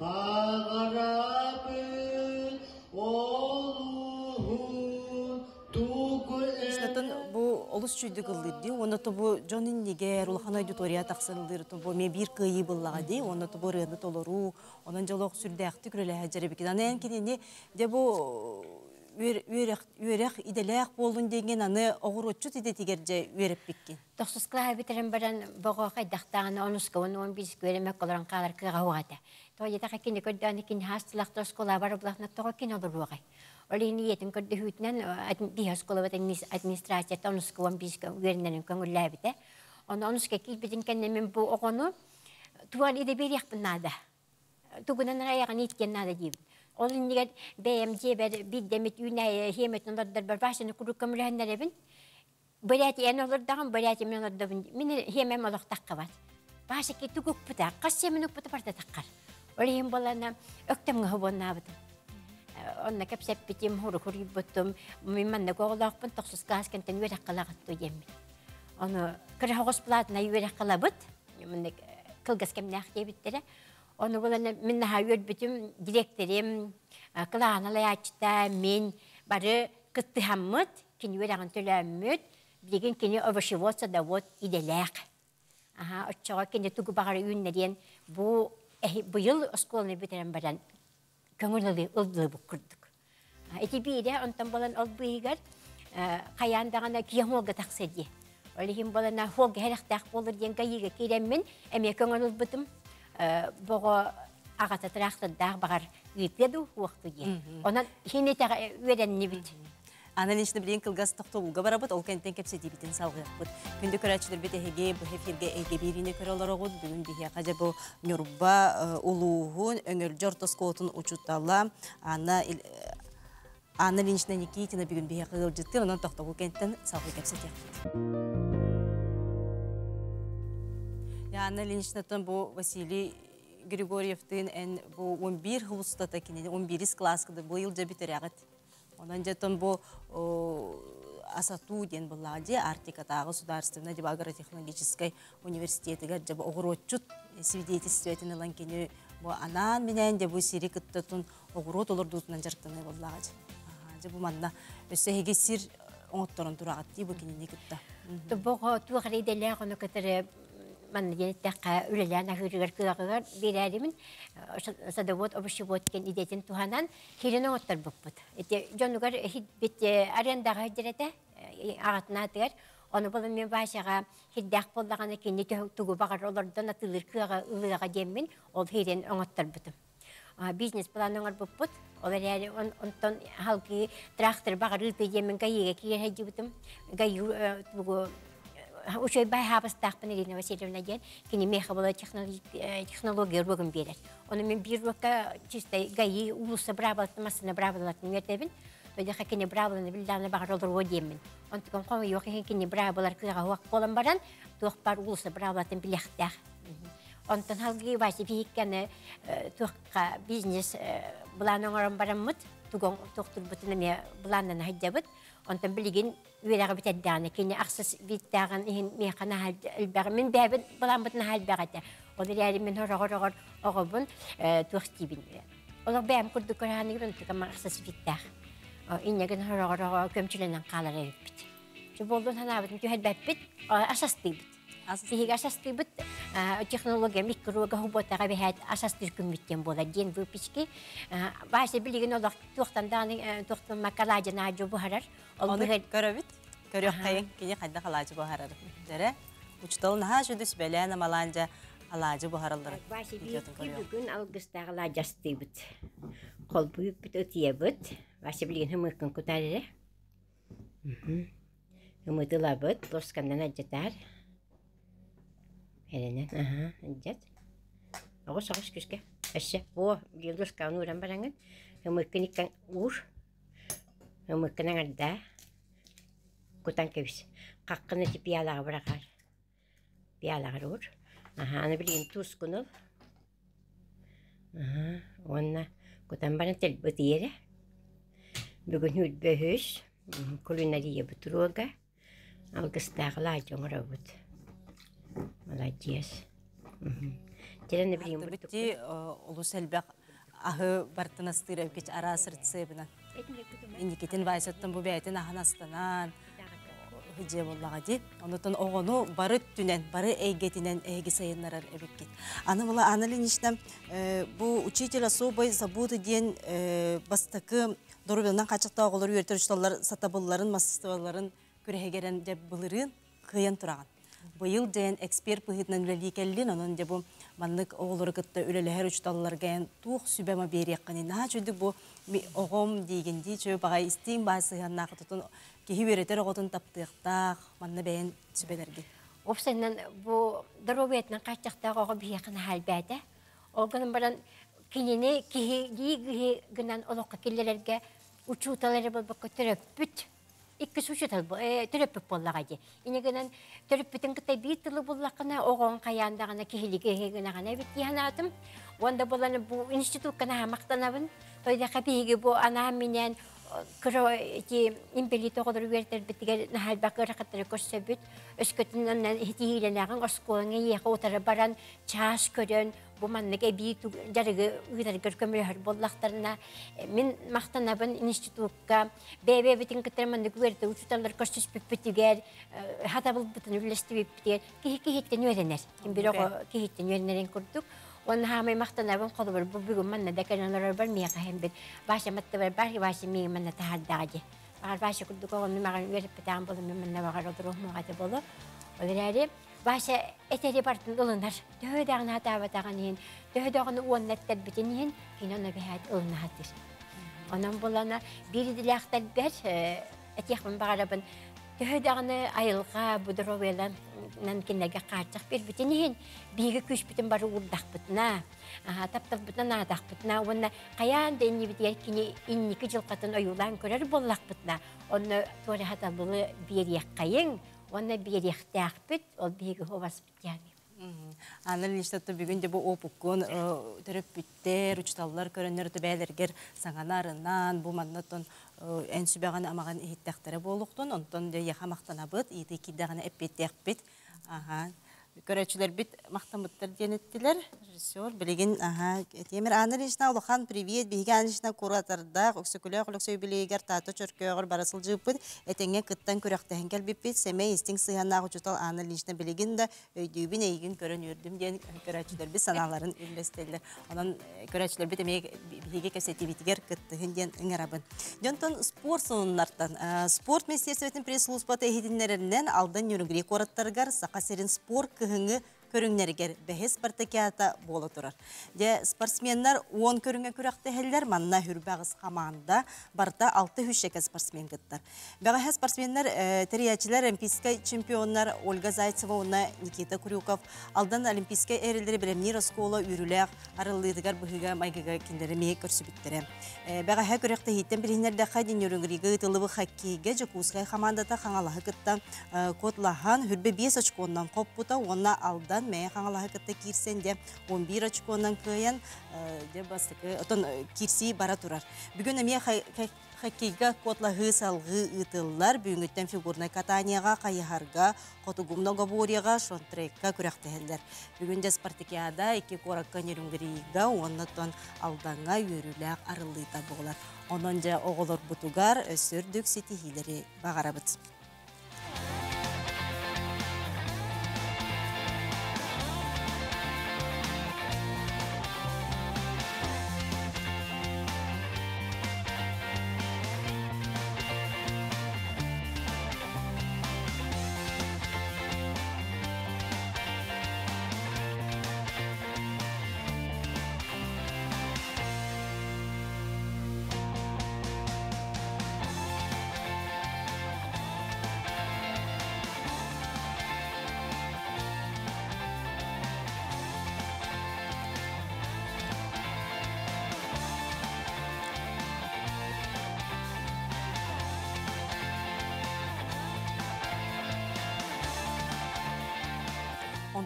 баҕарабын олуһун тугу Атын бу олус олус чүйдүк ыллыыр дии. Уонна тобу дьон иннигэр улахан аудитория тахсан ыллыыр тобу эмиэ биир кыайыы буллаҕа дии. Уонна тобу ырыаны толоруу, онон дьолох сүрдээхтик үлэлэһэ дьэрэбикин. Аны эн кинини дьэ бу үөрэх үөрэх идэлээх буоллун диэҥҥин аны оҕуруотчут идэтигэр дьэ үөрэппиккин. Тохсус кылааһы бүтэрэн баран боҕо хайдахтааҕына онуска уон уон биирискэ үөрэммэккэ олорон хаалар кыаҕа суох этэ. Тоҕо диэтэххэ кини көрдөөн кини хаастылахта оскуолаҕа бар булахна тоҕо кини олоруоҕай? Ол иһин ийэтин көрдөһүүтүнэн биһи оскуолабыт администрацията онуска уон биирискэ үөрэнэрин көҥүллээбитэ. Ону онуска киирбитин кэннэ мин бу оҕону туган идэ биэриэхпин наада. Тугунан айаҕын ииттиэн наада диибин. Ол иннигэр бэйэм дьиэбэр биирдэ эмит үүнээйи хиэмэтин олордорбор Васяны куруук көмөлөһөннөрөбүн. Бурятия эн олордоҕум, Бурятия мин олордобун. Мин хиэмэм олох таххабат. Вася тугу укпута, хас сиэмин укпута барда таххар. Ол иһин буолана өктөмҥө хобуоннаабытым. Онно кэпсэппитим, хуруйбутум. Мин маннык оҕолоохпун тохсус кылаас кэнтэн үөрэххэ ылаҕыттуу диэммин. Ону кыра оҕус платнай үөрэххэ ылабыт. Маннык кылгас кэмнээх диэбиттэрэ. Ону булан мин наһаа үөрбүтүм, дириэктэрим, кылаана лайааччыта, мин бары кыттыһаммыт, кини үөрэҕин төлөөммүт, билигин кини овощевод, садовод идэлээх. Аха, оччоҕо кини тугу баҕара үүннэриэн бу быйыл оскуоланы бүтэрэн баран көҥүл ыллыыбыт курдук. Ити биирэ онтон болан ол быыһыгар хайаан даҕаны киэҥ уолга тахса дии. Ол иһин болана хуолга хэрэхтээх буолар диэн кайыыга киирэммин эмиэ көҥүл ылбытым. Боҕо аҕата тыраахтардаах баҕар ыытыа дуу хуохту диэн. Онон хин итэҕэ үөрэннибит. Анна Ильинична билигин кылгас тохтобулга барабыт, ол кэнниттэн кэпсэтиибитин салҕыахпыт. Күндү көрөөччүлэрбит эһиги бу эфиргэ эйгэ биэриини көрө олороҕут. Бүгүн биһиэхэ дьэ бу Ньурба улууһун Өҥөлдьө орто оскуолатын учуутала Анна Анна Ильинична Никитина бүгүн биһиэхэ ыалдьыттыыр, онон тохтобул кэнниттэн салҕыы кэпсэтиэхпит. Анна Ильиничнаттан бу Василий Григорьевтыын эн бу 11 жыл устата кинини 11 кылааска быйыл дьэ бүтэрэҕит. Онон дьэ бу АСАТУ диэн буллаҕа дии Арктикатааҕы судаарыстыбаннай агротехнологическай университетыгар дьэ бу оҕуруотчут свидетельствотын ылан кини бу анаан-минээн дьэ бу сири кыттатын оҕуруот олордуутунан дьарыктаныы буоллаҕа дьэ. Дьэ бу манна өссө эһиги сир оҥотторон тураҕыт дии бу кинини кытта. Тобоҕо туох эрэ идэлээх ону кытары манна диэн эттэххэ үлэлээн аһыырыгар кыаҕыгар биэрээримин садовод овощевод диэн идэтин туһанан Киирэн оҥотторбуппут. Ити дьонугар иһитбит арендаҕа сылдьар этэ, аҕатын аатыгар. Ону булан мин Васяҕа хирдээх буоллаҕына кини тугу баҕар олордон атыылыыр кыаҕа ылыаҕа диэммин ол хирин оҥотторбутум. Бизнес-план оҥорбуппут. Ол эрээри онтон халгыы трактор баҕарыыты диэммин ГАИга киирэ сылдьыбытым. ГАИ тугу Учуой бай хаабыстаахпын Ирина Васильевна диэн кини миэхэ була технология уруогун биэрэр. Ону мин биир уруокка чистай ГАИ уулусса быраабылатын массыына быраабылатын үөрдэбин. Тоҕо кини быраабыланы биллэҕинэ баҕар олоруо диэммин. Онтукам хомойуох иһин кини быраабылар кыаҕа суох буолан баран туох баар уулусса быраабылатын билиэхтээх. Онтон халгыы Вася биһиккэни туохха бизнес былаан оҥорон бараммыт тугун туохтурбутун эмиэ былааннана сылдьабыт. Онтон билигин үөрэҕи бүтэрдэҕинэ кини ахсыс биирдээҕин иһин миэхэ наһаа элбэҕи мин бэйэбин былааммыт наһаа элбэх этэ ол эрээри мин сороҕор оҕор оҕобун туох диибин олох бэйэм курдук көрөһөнүгэр онтукам ахсыс биирдээх инньэгин сороҕор оҕо көмчүлэнэн хаалар эбиппит буоллун санаабытын түһэрбэппит асастыыбыт Биһиги асастыыбыт технология микрога хуботаҕа бэһээт асастыыр күммүт диэн буолар диэн выпечки. Вася билигин олох туохтан даҕаны туохтан макалаадьын аадьу буһарар. Ол Ону көрөбүт. Көрүөххэйиҥ кини хайдах алаадьы буһарар. Дэрэ учутал наһаа сүдүс бэлээн амалаан дьэ алаадьы буһаралларын Вася бүгүн алгыстаах алаадьы астыыбыт. Холбуйуппут ытыйабыт. Вася билигин хымыыккын кутар эрэ. Ымытылабыт, лосканнан алдьатаар. Эрэнэн, аһаа, алдьат. Оҕус оҕус күскэ. Өссө, о, биир лоскаҕын ууран бараҥҥын, ымыккын иккэн уур. Ымыккын аҥардаа. Кутан кэбис. Хаххын ити пиалаҕа быраҕаар. Пиалаҕар уур. Аһаа, аны билигин туускун ыл. Аһаа, уонна кутан баран тэлбит эрэ. Бүгүн үрбэ үһүс, кулинария бутуруога, алгыстаах алаадьы оҥоробут. Маладьыас. Дьэ, билигин Бити олус элбэх аһы бартын астыыр эбикич араас рецебынан. Инникитин Васяттан бу бэйэтин аһын астанан, дьиэ буоллаҕа дии. Онутун оҕону бары өттүнэн, бары эйгэтинэн эһиги сайыннарар эбиккит. Аны була Анна Ильинична бу учитель особой заботы диэн бастакы доруобуйанан хааччахтаах оҕолору үөрэтэр учууталлар сатабылларын, массыыстыбаларын күрэһигэрэн дьэ былырыын кыайан тураҕын. Быйыл дьээн эксперт быһыытынан үлэлии кэллин, онон дьэ бу маннык оҕолору кытта үлэлэһэр учууталларга эн туох сүбэ-ама биэриэххиний? Наһаа үчүгдүк бу оҕом диигин дии, чүө баҕай истиҥ баа сыһыаннаах тутун киһи үөрэтэр оҕотун таптыахтаах, манна бэйэн сүбэлэргин. Уопсайынан бу доруобуйатынан хааччахтаах оҕо биһиэхэ наһаа элбээтэ. Ол гынан баран кинини киһилии гынан олоххо киллэрэргэ учуутал эрэ буолбакка төрөппүт иккис учуутал төрөппүт буоллаҕа дии. Инньэ гынан төрөппүтүн кытта биир тылы буллаххына оҕоҥ хайаан даҕаны киһилиги гынаҕына эбит дии санаатым. Уонна буолан бу институкка наһаа махтанабын. Тойдахха биһиги бу анаан-минээн кыра ити инбэлиит оҕолору үөрэтэрбитигэр наһаа элбэх ыарахаттары көрсөбүт. Өскөтүн онон иһитиилэнэҕиҥ оскуолаҥа эйиэхэ утары баран чаас көрөн бу маннык эбии дьарыгы ыытаргар көмөлөһөр буоллахтарына мин махтанабын институкка бэйэ-бэйэбитин кытта маннык үөрэтэ учууталлар көрсүспүппүтүгэр хатабылбытын үллэстибиппитигэр киһи киһиттэн үөрэнэр ким бир оҕо киһиттэн үөрэнэрин курдук уонна хаамай махтанабын холобур бу бүгүн манна да кэлэн олорорбор миэхэ иһэн Вася маттыбар бар Вася миигин манна таһаардаҕа дии баҕар Вася курдук оҕону маған үөрэппэтэҕим буолан мин манна баҕар олоруохмуга этэ буолуо ол эрээри Вася этэри бартын ылынар төһө даҕаны хатаабатаҕын иһин төһө даҕаны уонна эттэрбитин иһин кини ону эбэһээт ылына сатыыр онон булана биир идэлээхтэрбэр этиэхпин баҕарабын төһө даҕаны айылҕа бу доруобуйаларынан кинилэргэ хааччах биэрбитин иһин биһиги күүспүтүн бары уурдахпытына тапталбытынан аатахпытына уонна хайаан да иннибитигэр кини инники дьылҕатын ойуулаан көрөр буоллахпытына онно туора сатабылы биэриэххэйиҥ уонна биэриэхтээхпит ол биһиги хуобаспыт диэн Анна Ильинична бүгүн де бу опуккун төрөппүттэр, учуталлар көрөннөр бээлэргэр саҥаны арынан, бу манна эн сүбэҕин амаҕын иһиттэхтэрэ буолуохтун, онтон дьэ яха махтанабыт, иитии киирдэҕинэ эппиэттиэхпит. Аха. Көрөөччүлэрбит махтаммыттар диэн эттилэр. Режиссер билигин аха Тимир Анна Ильинична улахан привет биһиги Анна Ильинична куратордаах Өксөкүлээх Өлөксөй юбилейигэр Таатта Чөркөөҕөр бара сылдьыбыппыт. Этэҥҥэ кыттан күрэхтэһэн кэлбиппит. Сэмэй истиҥ сыһыаннаах учуутал Анна Ильинична билигин да өйдүүбүн эйигин көрөн үөрдүм диэн көрөөччүлэрбит санааларын үллэстэллэр. Онон көрөөччүлэрбит эмиэ биһиги кэпсэтиибитигэр кыттыһын диэн ыҥырабын. Дьонтон спорт сонуннартан спорт министерствотын пресс-службата иһитиннэрэринэн Алдан Нюрнгри куораттарыгар Саха сирин спорт кыһыҥҥы көрүҥнэригэр бэһис спартакиада буола турар. Дьэ, спортсменнар 10 көрүҥэ күрэхтэһэллэр. Манна хүрбэ аҕыс хамаанда барыта 6 шеке спортсмен кыттар. Бэҕэһээ спортсменнар тэрийээччилэр олимпийскай чемпионнар Ольга Зайцева уонна Никита Крюков Алдан олимпийскай эрэллэри бэлэмниир оскуола үөрүүлээх арыллыытыгар быһыыга майгыга кинилэри эмиэ көрсүбүттэрэ. Бэҕэһээ күрэхтэһииттэн билиһиннэрдэххэ Нерюнгрига ыытыллыбыт хоккейга Дьокуускай хамаандата Хаҥалаһы кытта куотлаһан хүрбэ 5 очконнан хоппута уонна Алдан Мэйэ Хаҥалаһы кытта киирсэн дьэ 11 очконнан кыайан дьэ бастакы отон киирсии бара турар. Бүгүн эмиэ хоккейга куотлаһыы салгыы ыытыллар. Бүгүҥҥүттэн фигурнай катанияҕа, хайыһарга, хотугу многоборьеҕа, шорт-трекка күрэхтэһэллэр. Бүгүн дьэ спартакиада икки куоракка Нерюнгрига уонна Алдаҥҥа үөрүүлээх арыллыыта буолар. Онон дьэ оҕолорбутугар өссө үрдүк ситиһиилэри баҕарабыт.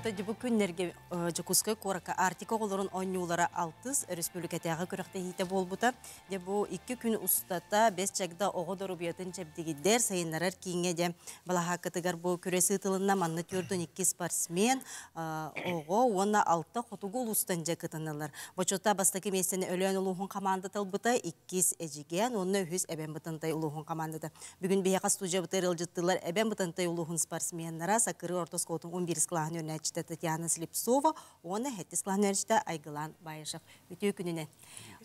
Онтон дьэ бу күннэргэ Дьокуускай куоракка Арктика оҕолорун оонньуулара алтыс өрөспүүбүлүкэтээҕи күрэхтэһиитэ буолбута. Дьэ бу икки күн устата Бэс Чагда оҕо доруобуйатын чэбдигирдэр, сайыннарар кииҥҥэ дьэ балаһааккатыгар бу күрэс ыытылынна. Манна 42 спортсмен, оҕо уонна алта хотугу улуустан дьэ кытыннылар. Бочуоттаах бастакы миэстэни Өлөөн улууһун хамаандата ылбыта, иккис Эдьигээн уонна үһүс Эбээн Бытантай улууһун хамаандата. Бүгүн биһиэхэ студиябытыгар ыалдьыттыылар Эбээн Бытантай улууһун спортсменнара Сакыры орто оскуолатын 11 кылааһын үөрэнээччитэ Татьяна Слепцова уонна сэттис кылааһын үөрэнээччитэ Айгылаан Баишев. Үтүө күнүнэн!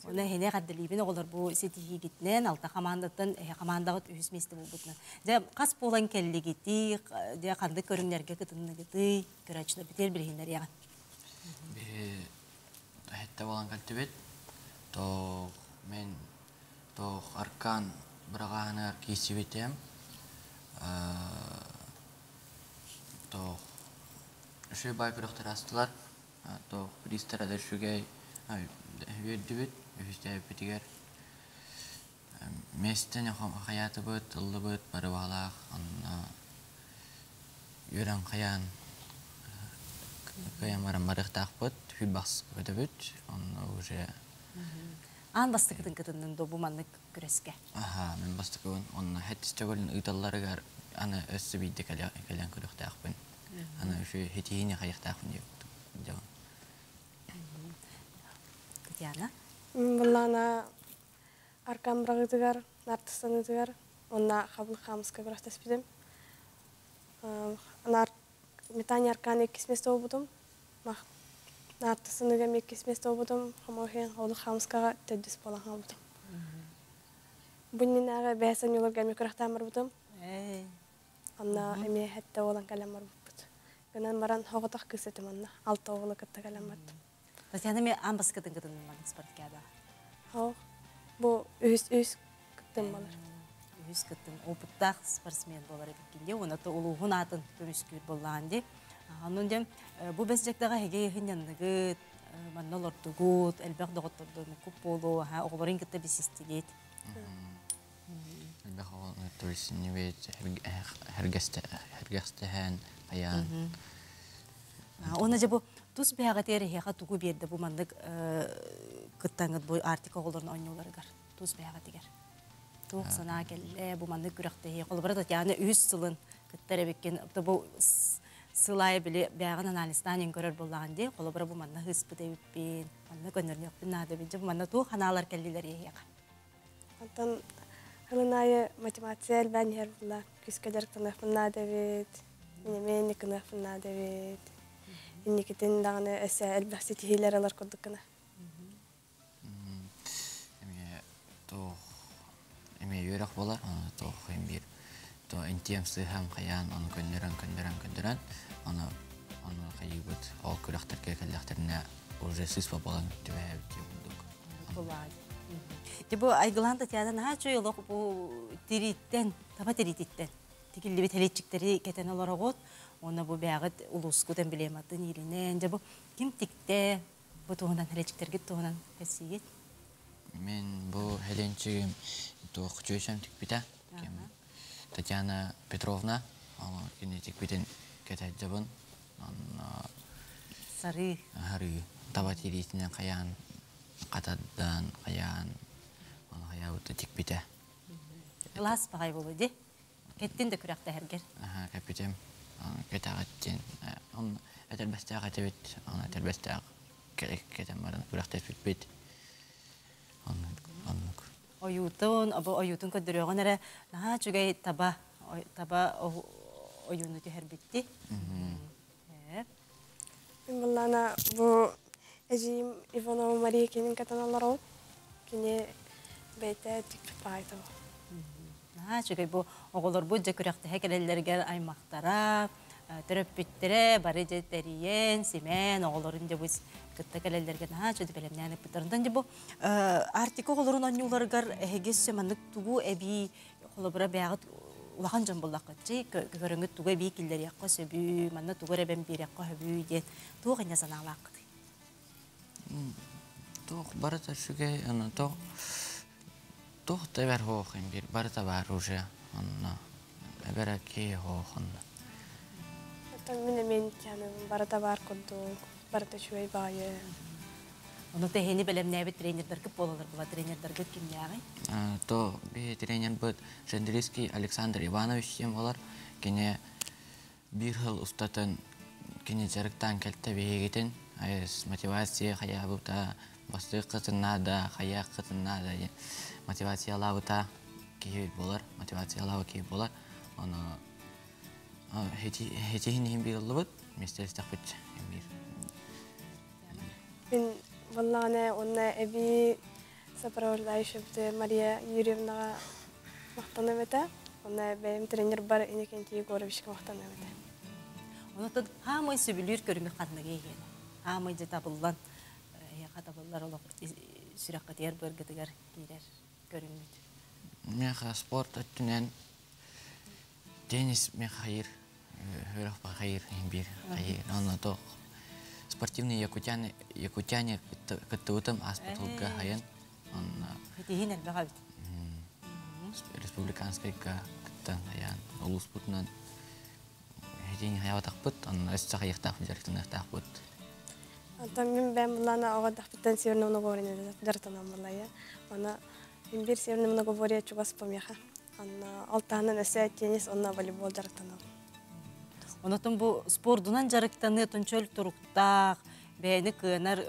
Уонна эһини эҕэрдэлиибин оҕолор бу ситиһиигитинэн алта хамаандаттан эһэ хамаандаҕыт үһүс миэстэ буолбутунан. Дьэ, хас буолан кэллигитий, дьэ, ханнык көрүҥнэргэ кытынныгытый, көрөөччүлэр битиэр билиһиннэриэҕин. Биһи эһэттэ буолан кэлтибит. То мен Туох аркаан быраҕааһыныгар киирсибитим. Туох үчүгэй баай күрэхтэр аастылар. Туох бириистэрэ да үчүгэй үөрдүбүт. Үһүстээбиппитигэр миэстэни хайаатыбыт, ыллыбыт, бары баҕалаах. Онно үөрэн хайаан кыайан баран барыахтаахпыт. Хүлбахс көтөбүт. Онно уже Аан бастакытын кытыннын до бу маннык күрэскэ? Аха, мин бастакыбын. Онно хэттис төгүлүн ыыталларыгар аны өссө биирдэ кэлэн көрүөхтээхпин. Аны үчү хитиини хайыахтаахпын диэбит. Татьяна? Буллаана аркам бырагытыгар, нартыстанытыгар, онна хабыл хаамыска күрэхтэспитим. Метание аркан иккис место буолбутум. Наартысыныга иккис место буолбутум. Хомойуох ол хаамыскаҕа төрдүс буолан хаалбытым. Бу иннинээҕи бэйэ санньыларга эмиэ күрэхтээн барбытым. Онно эмиэ сэттэ буолан кэлэн барбыппыт. Гынан баран соҕотох кыыс этим онно. Алта оҕолу кытта кэлэн бардым. Татьяна эмиэ аан бастакытын кытыннын спартакиадаҕа? Оо, бу үһүс үһүс кыттым болар. Үһүс кыттым. Опыттаах спортсмен буолар эбиккин дии. Уонна улууһун аатын көмүскүүр буоллаҕын дии. Онон дьэ бу бэс дьактаҕа эһиги ыһынньанныгыт, манна олордугут, элбэх доҕоттордонуккут буолуо, оҕолорун кытта билсистигит. Элбэх оҕону туристинибит, хэргэстэһэн, хайаан. Уонна дьэ бу тус бэйэҕитигэр эһиэхэ тугу биэрдэ бу маннык кыттаҥҥыт бу Арктика оҕолорун оонньууларыгар тус бэйэҕитигэр? Туох санаа кэллэ бу маннык күрэхтэһии? Холобура, Татьяна үһүс сылын кыттар эбиккин. Бу сыл аайы били бэйэҕин анализтаан иһин көрөр буоллаҕын дии. Холобура, бу манна ыспыт эбиппин, манна көннөрүнүөхпүн наада эбит. Дьэ, бу манна туох санаалар кэллилэр эһиэхэ? Онтон сылын аайы мотивация элбээн иһэр буолла. Күүскэ дьарыктаныахпын наада эбит, мин эмиэ инник гыныахпын наада эбит. Инникитин даҕаны өссө элбэх ситиһиилэр ылар курдук гына. Эмиэ туох эмиэ үөрэх буолар, аны туох биир то интиэм сыыһам хайаан ону көннөрөн көннөрөн көннөрөн ону ону хайыыбыт ол күрэхтэргэ кэллэхтэринэ уже сыыспа буолан түбэһэбит диye курдук. Дьэ бу Айгылаан Татьяна наһаа үчүгэй олох бу тирииттэн, таба тириититтэн тигиллибит хэлиэччиктэри кэтэн олороҕут. Уонна бу бэйэҕит улуускут эмблематын иилинэн. Дьэ бу ким тиктэ бу туһунан хэлиэччиктэргит туһунан кэпсиигит? Мин бу хэлиэнчигим туох чүөчэм тикпитэ. Татьяна Петровна кини тикпитин кэтэдьэбин. Сарыы. Сарыы. Таба тириитинэн хайаан хатардан, хайаан, ону хайаабыта тикпитэ. Кылаас баҕай буолуо дии. Кэттин да күрэхтэһэргэр. Аха, кэппитим. Кэтэҕиттин. Он этэрбэстээх этибит, оны этэрбэстээх кэтэн баран күрэхтэспиппит. Оннук. Ойуутун, бу ойуутун көрдөрүөҕүн эрэ наһаа үчүгэй таба, таба ойууну түһэрбитти. Мин буоллаана бу эдьиийим Иванова Мария кинин кэтэн олоробут. Кини бэйэтэ тикпит баайта бу. Наһаа үчүгэй бу оҕолорбут дьэ күрэхтэһэ кэлэллэригэр аймахтара, төрөппүттэрэ бары дьэ тэрийэн, симээн оҕолорун дьэ бу кытта кэлэллэргэ наһаа үчүгэй бэлэмнээн ыппыттар. Онтон дьэ бу Арктика оҕолорун оонньууларыгар эһиги өссө маннык тугу эбии холобура бэйэҕит улахан дьон буоллаххыт дьи көрөҥүт тугу эбии киллэриэххэ сөбүй, манна тугу эрэ эбэн биэриэххэ сөбүй диэн туох инньэ санаалааххытый? Туох барыта үчүгэй, аны туох туох да эбэр суох биир барыта баар уже онно эбэрэ киһи суох онно. Мин эмиэ тианыбын барыта баар курдук, барыта үчүгэй баҕайы. Ону тэһини бэлэмнээбит тренердэргит буолалар була тренердэргит кимнээҕий? То би тренербыт Шендрийский Александр Иванович диэн болар. Кини биир сыл устатын кини дьарыктаан кэлтэ биһигитин мотивация хайаабыта, бастыыккытын наада, хайааххытын наада диэн мотивациялаабыта киһи болар, мотивациялаабыт киһи болар. Ону хетиһин иһин биир ыллыбыт, миэстэлэстэхпит биир. Мин буоллаҕына уонна эбии сопровождающий Мария Юрьевнаҕа махтаныам этэ. Онно бэйэм тренербар Иннокентий Егоровичка махтаныам этэ. Онотон хаамай сөбүлүүр көрүҥү ханныгы иһиэн? Хаамай дьэ табыллан, эһиэхэ табыллар олох сүрэххитигэр быаргытыгар киирэр көрүҥмүт. Миэхэ спорт өттүнэн теннис миэхэ хайыр, үрэх хайыр биир хайыр. Онно то спортивные якутяне, якутяне кыттыбытым ааспыт сылга хайын. Онно Хитиһин элбэх эбит. Республиканскайга кыттан хайаан улууспутунан хитиһин хайабатахпыт, онно өссө хайыахтаах дьарыктаныахтаахпыт. Онтон мин бэйэм буллаана оҕо эрдэхпиттэн Северное многоборье дьарыктанан буоллайа. Аны мин биир Северное многоборье чугас помеха. Онно алтаһынан өссө теннис, онно волейбол дьарыктанабын. Онотон бу спордунан дьарыктаныы чөл туруктаах, бэйэни кыанар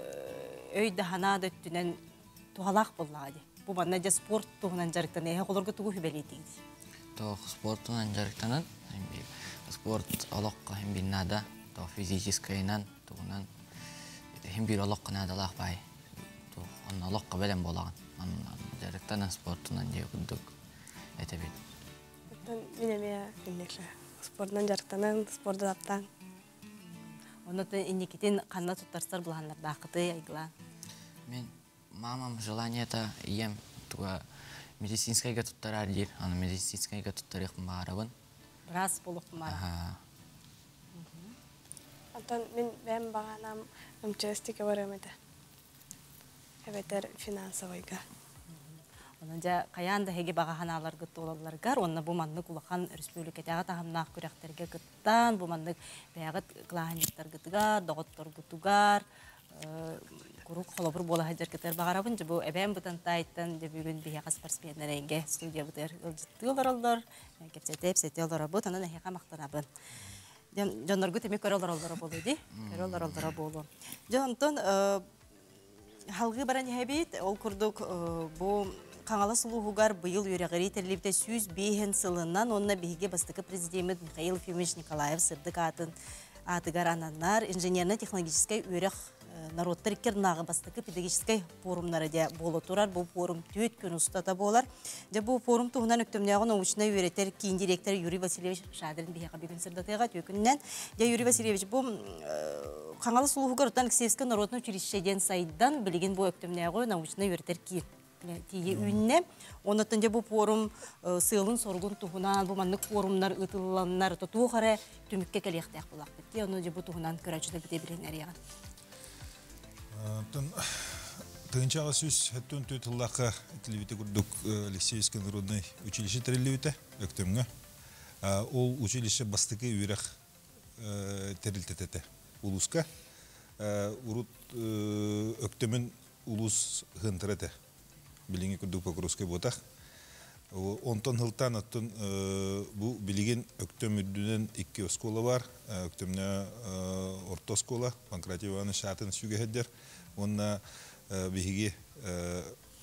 өй да санаа да өттүнэн туһалаах буоллаҕа дии. Бу манна дьэ спорт туһунан дьарыктаныы эһэ олорго тугу хүбэлиитиҥ? Тоох спортунан дьарыктанан, спорт олоххо хим бир наада, тоох физическайынан, тугунан хим бир олоххо наадалаах баай. Туох онно олоххо бэлэм буолаҕын. Онно дьарыктанан спортунан диэ курдук этэбит. Оттон мин эмиэ инник спордунан дьарыктанан, спорду таптаан. Онотон инникитин ханна туттарсар былааннардааххытый айгылаан? Мин мамам желаниета ийэм туга медицинскайга туттараар диир. Аны медицинскайга туттарыахпын баҕарабын. Быраас буолуохпун баҕарабын. Онтон мин бэйэм баҕанаам МЧС-тике барыам этэ. Эбэтэр финансовайга. Онон дьэ хайаан да эһиги баҕа санааларгыт туолалларыгар уонна бу маннык улахан республикатааҕы таһымнаах күрэхтэргэ кыттан, бу маннык бэйэҕит кылааһынньыктаргытыгар, доҕотторгутугар куруук холобур буола сылдьаргытыгар баҕарабын. Дьэ бу эбээм Бытантаайтан дьэ бүгүн биһиэхэ спортсменнар эйгэ студиябытыгар ыалдьыттыы олороллор, кэпсэтэ-ипсэтэ олоробут, онон эһиэхэ махтанабын. Дьонноргут эмиэ көрө олороллоро буолуо дии, көрө олороллоро буолуо. Дьэ онтон халгыы баран иһэбит, ол курдук бу Хаҥалас улууһугар быйыл үөрэҕирии тэриллибитэ 105 сылынан уонна биһиги бастакы президеммит Михаил Ефимович Николаев сырдык аатын аатыгар ананар инженерно-технологическай үөрэх норуоттар икки ардынааҕы бастакы педагогическай форумнара дьэ буола турар. Бу форум түөрт күн устата буолар. Дьэ бу форум туһунан Өктөмнөөҕү научнай үөрэтэр киин директор Юрий Васильевич Шадрин биһиэхэ бүгүн сырдатыаҕа түөкүнүнэн. Дьэ Юрий Васильевич бу Хаҥалас улууһугар оттон Алексеевскай народнай училище диэн сайдан билигин бу Өктөмнөөҕү научнай үөрэтэр киин тиийэ үүннэ. Оннуттан дьэ бу форум сыалын-соругун туһунан бу маннык форумнар ыытылланнар туох эрэ түмүккэ кэлиэхтээх буолаахпыт дии. Ону дьэ бу туһунан көрөөччүлэр бите билиһиннэриэҕин. Оттон тыһыынчаҕа сүүс сэттэ тыллаахха этиллибити курдук Алексеевскай народнай училище тэриллибитэ Өктөмҥө. Ол училище бастакы үөрэх тэрилтэтэ этэ улууска. Урут Өктөмүн улуус ыһынтара этэ. Билиҥҥи курдук Покровскай буотах. Онтон сылтаан оттон бу билигин Өктөм үрдүнэн икки оскуола бар. Өктөмнө орто оскуола Панкратий Иванович аатын сүгэһэрдэр. Уонна биһиги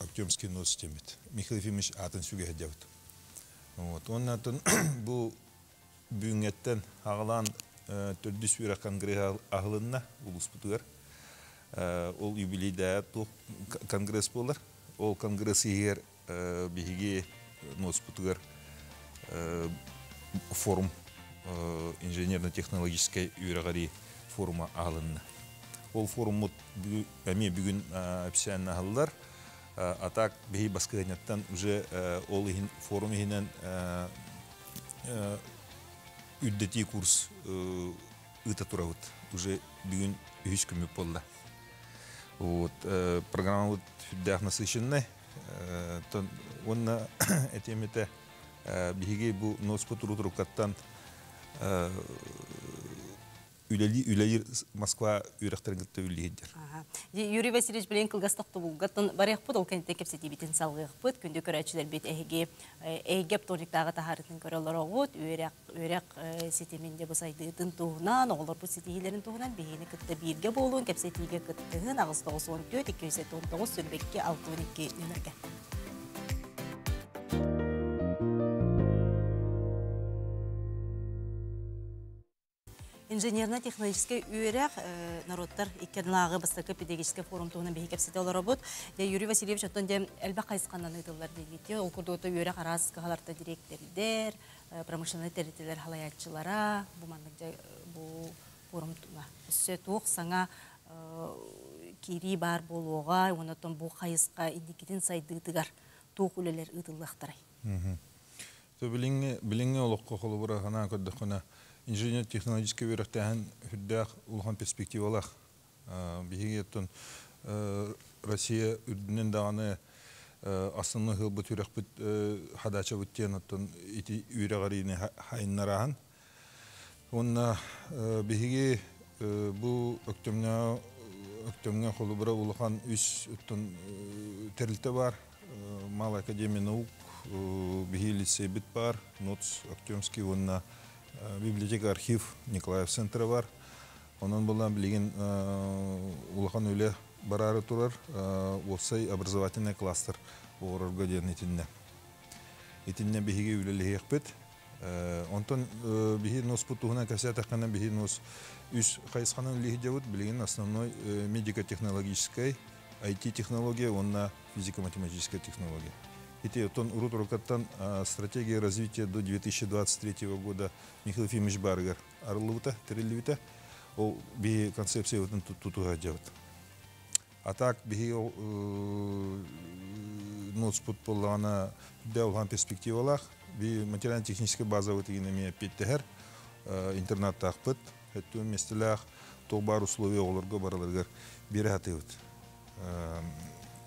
Артемский нос диэммит. Михаил Ефимович аатын сүгэһэрдебит. Вот. Уонна оттон бу бүгүҥҥэттэн аҕалаан төрдүс үөрэх конгреһа аһылынна улууспутугар. Ол юбилейдаа туох конгресс буолар. Ол конгресс иһигэр биһиги нуоспутугар форум инженерно-технологическай үөрэҕирии форума аһылынна. Ол форуммут эмиэ бүгүн официально аһыллар. А так биһи баскыһыанньаттан уже ол иһин форум иһинэн үрдэтии курс ыыта турабыт. Уже бүгүн үһүс күммүт буолла. Вот, программабыт сүрдээх насыщенный. Уонна этиэм этэ, биһиги бу носпут уруккаттан үлэлии үлэлиир Москва үөрэхтэрин кытта үлэлиһиддэр. Юрий Васильевич билигин кылгас тохтобулгаттан барыахпыт, ол кэнниттэн кэпсэтиибитин салгыахпыт. Күндү көрөөччүлэрбит эһиги эйгэ оптуорунньуктааҕы таһаарыытын көрө олороҕут. Үөрэх, үөрэх ситимин дьэ бу сайдыытын туһунан, оҕолорбут ситиһиилэрин туһунан биһигини кытта бииргэ буолуун, кэпсэтиигэ кыттыһын 894 279 22 62 нөмергэ. Инженерно-технологическай үөрэх норуоттар икки ардылааҕы бастакы педагогическай форум туһунан биһиги кэпсэтэ олоробут. Юрий Васильевич оттон дьэ элбэх хайысханан ыытыллар диигит. Ол курдук үөрэх араас кыһаларта дириэктэрдэр, промышленнай тэрилтэлэр халайааччылара бу маннык дьэ бу форум өссө туох саҥа киирии баар буолуоҕа уонна оттон бу хайысха инникитин сайдыытыгар туох үлэлэр ыытыллыахтарай? Билиҥҥи билиҥҥи олоххо холобура санаан көрдөххүнэ, инженер-технологическай үөрэхтээһин сүрдээх улахан перспективалаах. Биһиги оттон Россия үрдүнэн даҕаны основной ыһылбыт үрэхпит хадачабыт диэн оттон ити үөрэҕириини хайыннараһан. Уонна биһиги бу Өктөмҥө Өктөмҥө холобура улахан үс оттон тэрилтэ баар. Малая академия наук, биһи лицейбит бар, НОЦ Актемский уонна библиотека архив Николаев центра бар. Онон булан билигин улахан үлэ бараары турар уопсай образовательный кластер оҕорорго диэн итиннэ. Итиннэ биһиги үлэлэһиэхпит. Онтон биһи носпут туһунан кэпсээтэххинэ биһи нос үс хайысханан үлэлиһи билигин основной медико-технологическай, IT-технология уонна физико-математическая технология. Ити оттон урут урукаттан стратегия развития до 2023 года Михаил Ефимович барыгар арыллыбыта, тэриллибитэ. Ол биһи концепциябытын тутуһа дьабыт. А так биһи ноцпут буоллаҕына үрдэ улахан перспективалаах. Би материально-техническэй базабыт игин эмиэ эппиэттэһэр. Интернаттаахпыт, өттүн миэстэлээх, туох баар условия оҕолорго барыларыгар биэрэ сатыыбыт.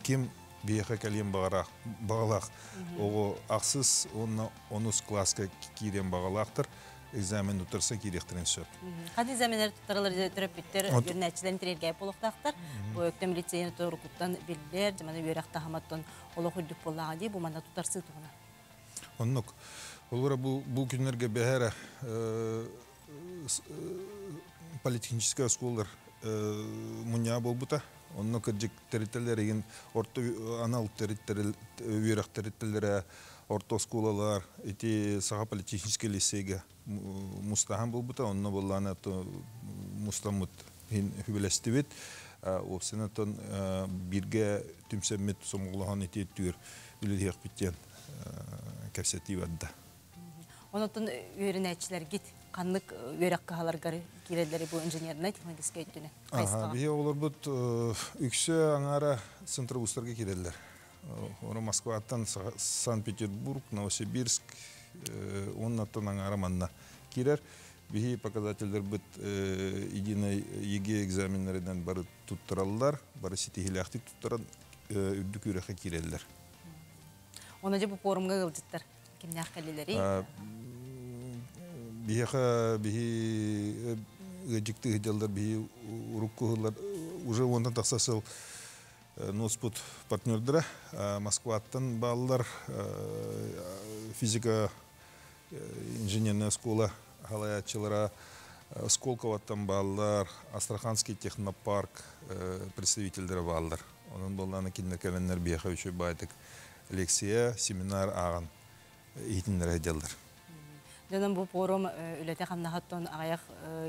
Ким биһиэхэ кэлиэн баҕараах, баҕалаах оҕо ахсыс уонна онус кылааска киириэн баҕалаахтар экзамен туттарса киириэхтэрин сөп. Хат экзаменнер туттаралар төрөппүттэр үөрэнээччилэрин тириэргээп буолуохтаахтар. Бу Өктөм лицейин торукуттан биллэр, дьамана үөрэх таһыматтан олох үрдүк буоллаҕа дии, бу манна туттарсыы туһунан. Оннук. Олора бу бу күннэргэ бэһэрэ политехническай оскуолалар мунньаҕа буолбута. Онно кырдьык тэрилтэлэр игин орто анал үөрэх тэрилтэлэрэ, орто оскуолалар ити Саха политехническай лицейгэ мустаһан буолбута. Онно буоллаана мустаммыт хүбэлэстибит. Уопсайынан бииргэ түмсэммит сомоҕолоһон ити өттүгэр үлэлиэхпит диэн кэпсэтии барда. Онотон үөрэнээччилэргит ханнык үөрэх кыһаларгар киирэллэри бу инженернай технологическай өттүнэн хайысхаҕа? Биһи оҕолорбут үксэ аҥаара центробустарга киирэллэр. Ону Москваттан Санкт-Петербург, Новосибирск уоннаттан аҥаара манна киирэр. Биһи показателлэрбит единый ЕГЭ экзаменнарынан бары туттараллар, бары ситиһиилээхтик туттаран үрдүк үөрэххэ киирэллэр. Оны дьэ бу форумга ыалдьыттар кимнээх кэллилэрий? Биһиэхэ биһи ыалдьыкты ыһдьаллар биһи урукку ыһыллар уже уонтан тахса сыл нуоспут партнердара Москваттан бааллар физика инженерная школа халаяччылара Сколковаттан бааллар Астраханский технопарк представительдері бааллар. Онон буоллаана кинилэр кэлэннэр биһиэхэ үчүгэй баайтык лекция, семинар ааҕан иһитиннэрэ сылдьаллар. Дьонум бу форум үлэтэ хамнаһыттан аҕыйах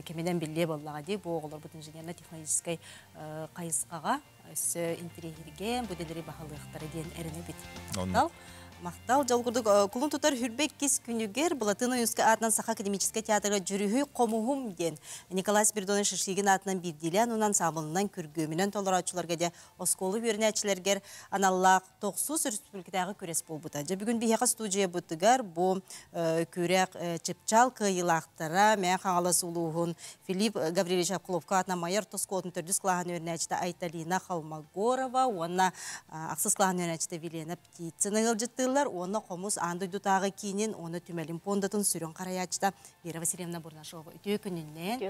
кэминэн биллиэ буоллаҕа дии. Бу оҕолорбут инженерно-технологическай хайысхаҕа өссө интириэһиргээн бу дэлэри баһылыахтара диэн эрэнэбит. Махтал. Махтал. Дьол курдук кулун тутар хүрбэ иккис күнүгэр Былатын Ойуунскай аатынан Саха академическай театрга Дьүрүһүй хомуһум диэн Николай Спиридонович Шишигин аатынан биирдиилээн унан саамылынан күргүөмүнэн толорооччуларга дьэ оскуола үөрэнээччилэргэр аналлаах тохсус республикатааҕы күрэс буолбута. Дьэ бүгүн биһиэхэ студиябытыгар бу күрэх чыпчаал кыайыылаахтара Мэҥэ Хаҥалас улууһун Филипп Гаврильевич Обколовка аатынан Майа орто оскуолатын төрдүс кылааһын үөрэнээччитэ Айталина Холмогорова уонна ахсыс кылааһын үөрэнээччитэ Вилена Птицына ыалдьыттыыллар. ыытыллар уонна хомус аан дойдутааҕы киинин уонна түмэлин пуондатын сүрүн харайааччыта Вера Васильевна Бурнашова үтүө күнүнэн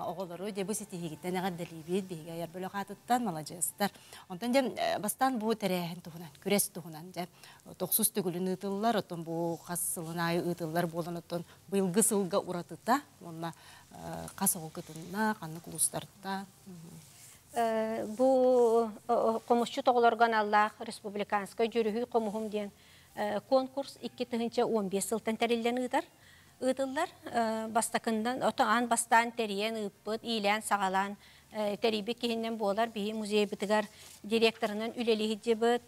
оҕолору дьэ бу ситиһиигиттэн эҕэрдэлиибит биһиги айар бөлөх аатыттан маладьыастар. Онтон дьэ бастаан бу тэрээһин туһунан, күрэс туһунан дьэ тохсус төгүлүн ыытыллар, оттон бу хас сылын аайы ыытыллар буолан оттон быйылгы сылга уратыта уонна хас оҕо кытынна, ханнык улуустарта? Бу хомусчут оҕолорго аналлаах республиканскай дьүрүһүй хомуһум диэн конкурс 2015 сылтан тэриллэн ыытар. Ыытыллар. Бастакындан, ото аан бастаан тэрийэн ыыппыт, иилээн-саҕалаан тэрийбит киһинэн буолар. Биһи музейбытыгар директорынан үлэлиһидьибыт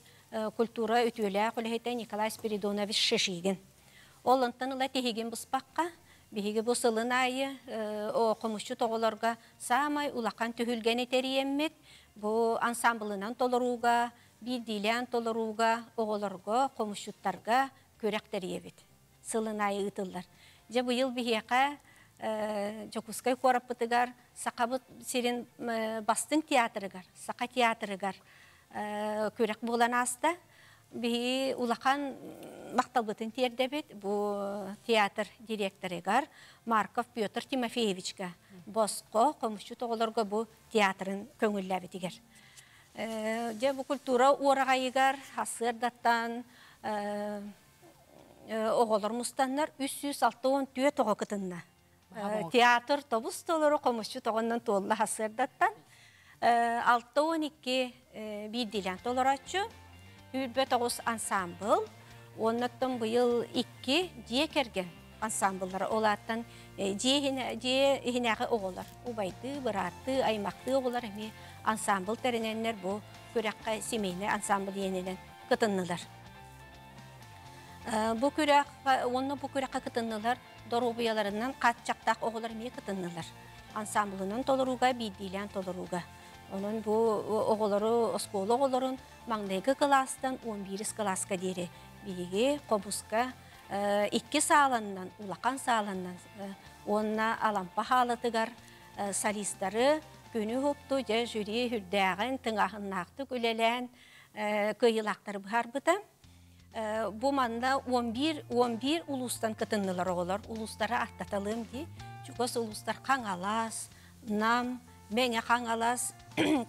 культура үтүөлээх үлэһитэ Николай Спиридонович Шишигин. Ол онтон ыла тиһигин быспакка, биһиги бу сылын аайы хомусчут оҕолорго саамай улахан түһүлгэни тэрийэммит, бу ансамблынан толорууга, биирдиилээн толорууга, оҕолорго, хомусчуттарга күрэх тэрийэбит. Сылын аайы ыытыллар. Дьэ быйыл биһиэхэ Дьокуускай куораппытыгар Сахабыт сирин бастыҥ театрыгар, Саха театрыгар күрэх буолан ааста. Биһиги улахан махталбытын тиэрдэбит бу театр директорыгар Марков Петр Тимофеевичка босхо хомусчут оҕолорго бу театрын көҥүллээбитигэр. Дьэ бу культура уораҕайыгар сарсыардаттан оҕолор мустаннар 364 оҕо кытынна. Театр тобус толору хомусчут оҕоннон туолла сарсыардаттан 62 биирдиилээн толорооччу, 29 ансаамбыл, уоннаттан быйыл икки дьиэ кэргэн ансаамбыллара ол ааттан дьиэ иһинээҕи оҕолор, убайдыы, бырааттыы, аймахтыы оҕолор эмиэ ансаамбыл тэринэннэр бу күрэххэ семейный ансаамбыл иэнинэн кытыннылар. Бу күрэх уонна бу күрэххэ кытыннылар доруобуйаларынан хааччахтаах оҕолор эмиэ кытыннылар. Ансамблынан толорууга, биирдиилээн толорууга. Онон бу оҕолору, оскуола оҕолорун маҥнайгы кылаастан 11 кылааска диэри биһиги хобуска икки сааланнан, улахан сааланнан уонна Алампа хаалатыгар солистары күнү уһукту дьэ жюри үрдээҕин тыҥааһыннаахтык үлэлээн кыайыылаахтары быһаарбыта. Бу манна 11 11 улуустан кытыннылар оҕолор. Улуустары аттаталыам дии. Чугас улуустар Хаҥалас, Нам, Мэҥэ Хаҥалас,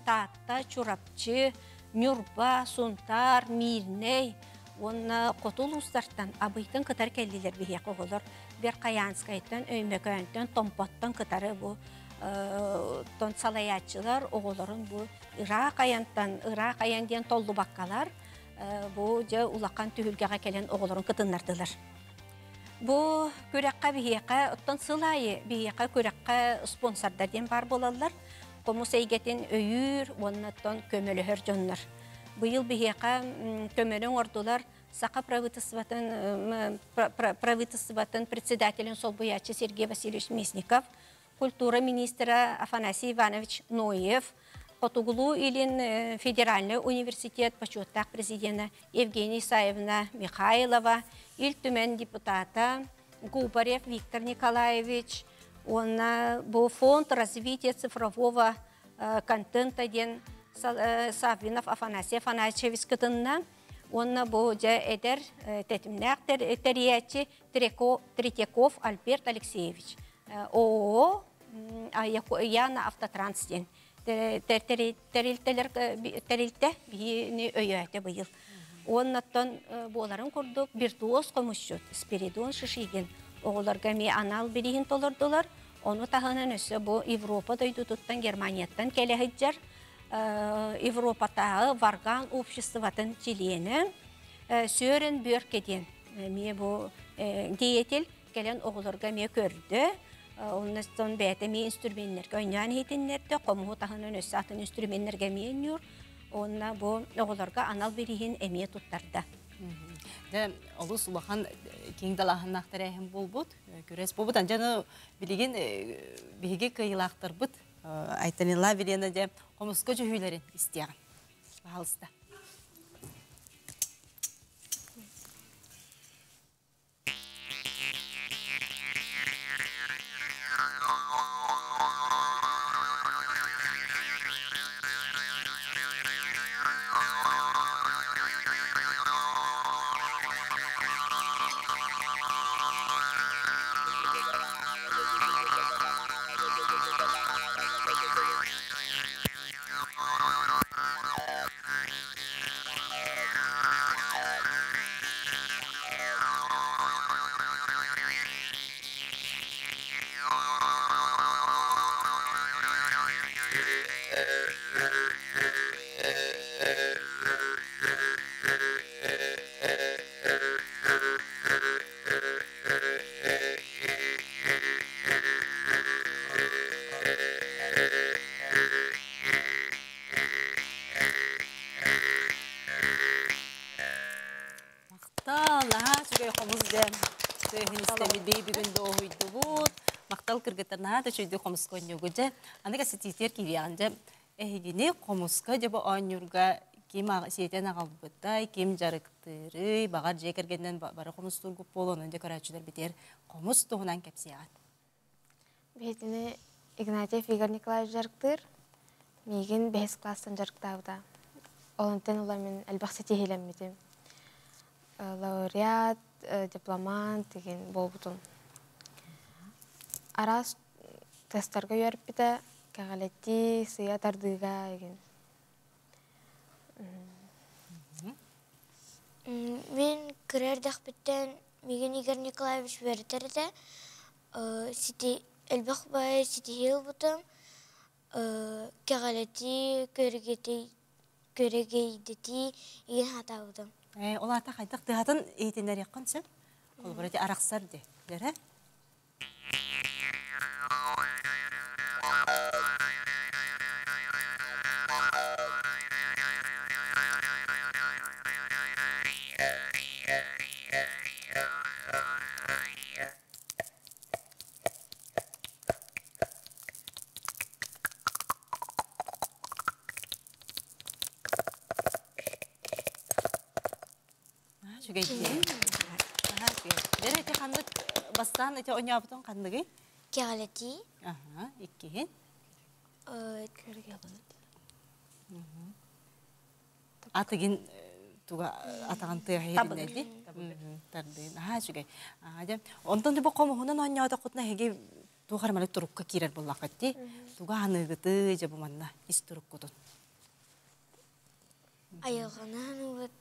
Таатта, Чурапчы, Ньурба, Сунтаар, Миирнэй уонна хоту улуустартан Абыйтан кытары кэллилэр биһиэхэ оҕолор. Верхоянскайтан, Өймөкөөнтөн, Томпоттон кытары бу тон салайааччылар оҕолорун бу ыраах айантан, ыраах айан диэн толлубаккалар бу дьэ улахан түһүлгэҕэ кэлэн оҕолорун кытыннардылар. Бу күрэххэ биһиэхэ, оттон сыл аайы биһиэхэ күрэххэ спонсордар диэн баар буолаллар. Хомус эйгэтин өйүүр уонна оттон көмөлөһөр дьоннор. Быйыл биһиэхэ көмөнү оҥордулар Саха правительствотын, правительствотын председателин солбуйааччы Сергей Васильевич Местников, культура министра Афанасий Иванович Ноев, Хотугулуу-Илин федеральный университет бочуоттаах президена Евгения Исаевна Михайлова, Ил Түмэн депутата Губарев Виктор Николаевич уонна бу фонд развития цифрового контента диэн Саввинов Афанасий Афанасьевич кытынна уонна бу дьэ эдэр тэтимнээх тэрийээччи Третьяков Альберт Алексеевич ООО Яна Автотранс диэн тэрилтэлэр тэрилтэ биһини өйөөтө быйыл. Уоннаттан буоларын курдук виртуоз хомусчут Спиридон Шишигин оҕолорго эмиэ анал бирииһин толордулар. Ону таһынан өссө бу Европа дойдутуттан Германияттан кэлэ сылдьар Европатааҕы варган обществотын чилиэнэ Сөрен Бөрке диэн эмиэ бу деятель кэлэн оҕолорго эмиэ көрдө. Оннустан бэйэтэ эмиэ инструменнэргэ ойноон иһитиннэрдэ, хомуһу таһынан өссө атын инструменнэргэ эмиэ ойнуур. Уонна бу оҕолорго анал бирииһин эмиэ туттарда. Дьэ, олус улахан киэҥ далааһыннаах тэрээһин буолбут, күрэс буолбут. Дьэ, билигин биһиги кыайыылаахтарбыт Айтанила Велена дьэ хомуска дьүһүүлэрин истиэҕин. Пожалуйста. Үчүгэй хомус дьэ. Тыаһын истэбит бии бүгүн дооһуйдубут. Махтал кыргыттар наһаа да үчүгэй хомуска оонньуугу дьэ. Аны кэсэтиитигэр киириэҕин дьэ. Эһигини хомуска дьэ бу оонньуурга ким сиэтэн аҕалбытай, ким дьарыктыырый, баҕар дьиэ кэргэнинэн бары хомустуургут буолуо, онон дьэ көрөөччүлэр битиэр хомус туһунан кэпсиэҕин. Биһитини Игнатьев Игорь Николаевич дьарыктыыр. Миигин бэһис класстан дьарыктаабыта. Ол онтон ыла мин элбэх ситиһиилэммитим. Лауреат, дипломант деген буолбутум. Араас тестарга үөрппүтэ, кэҕэлэтии, сыйа тардыыга деген. Мин кыра эрдэхпиттэн миигин Игорь Николаевич үөрэтэр этэ. Сити элбэх баайы ситиһии ылбытым. Кэҕэлэтии, көрүгэйдэтии игин хатаабытым. Ол аата хайдах тыһатын иһитиннэриэххин сөп? Холобура ити арахсар де. Дэрэ? Үчүгэй дии. Наһаа үчүгэй. Бэрэ ити ханнык бастаан ити оонньообутуҥ ханныгый? Кэҕэлэтии. Аха, иккиһин. Атыгын туга атаҕын тыаһа иһитиннэрди. Тардыын. Аһаа үчүгэй. Дьэ, онтон бу хомуһунан оонньоотоххутуна эһиги туох эрэ маннык турукка киирэр буоллаххыт дии. Туга аныыгытый дьэ бу манна ис туруккутун. Айылҕаны аныыбыт.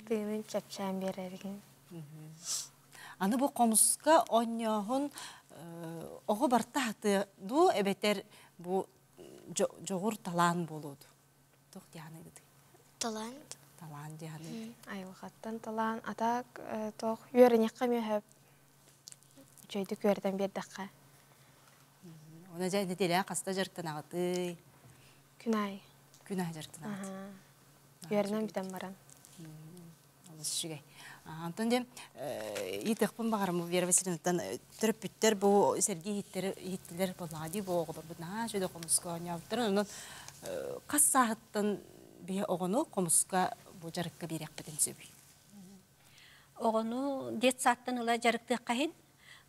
Тыынын чэпчээн биэрэргин. Аны бу хомуска оонньооһун оҕо барта хатыа дуу эбэтэр бу дьоҕур талаан буолуо дуу? Туох дии саныыгытый? Талант. Талаан дии саныыгыт. Айылҕаттан талаан, а так туох үөрэниэххэ эмиэ сөп. Үчүгэйдик үөрэтэн биэрдэххэ. Оны дьэ нэдиэлэҕэ хаста дьарыктанаҕытый? Күн аайы. Күн аайы дьарыктанаҕыт. Үөрэнэн бүтэн баран. Олус үчүгэй. Антон диэн иитиэхпин баҕарым Вера Васильевнаттан төрөппүттэр бу сэргии иһиттилэр буоллаҕа дии бу оҕолорбут наһаа үчүгэй хомуска оонньообуттар. Онон хас сааһыттан биһи оҕону хомуска бу дьарыкка биэриэхпитин сөбүй? Оҕону детсадтан ыла дьарыктыахха иһин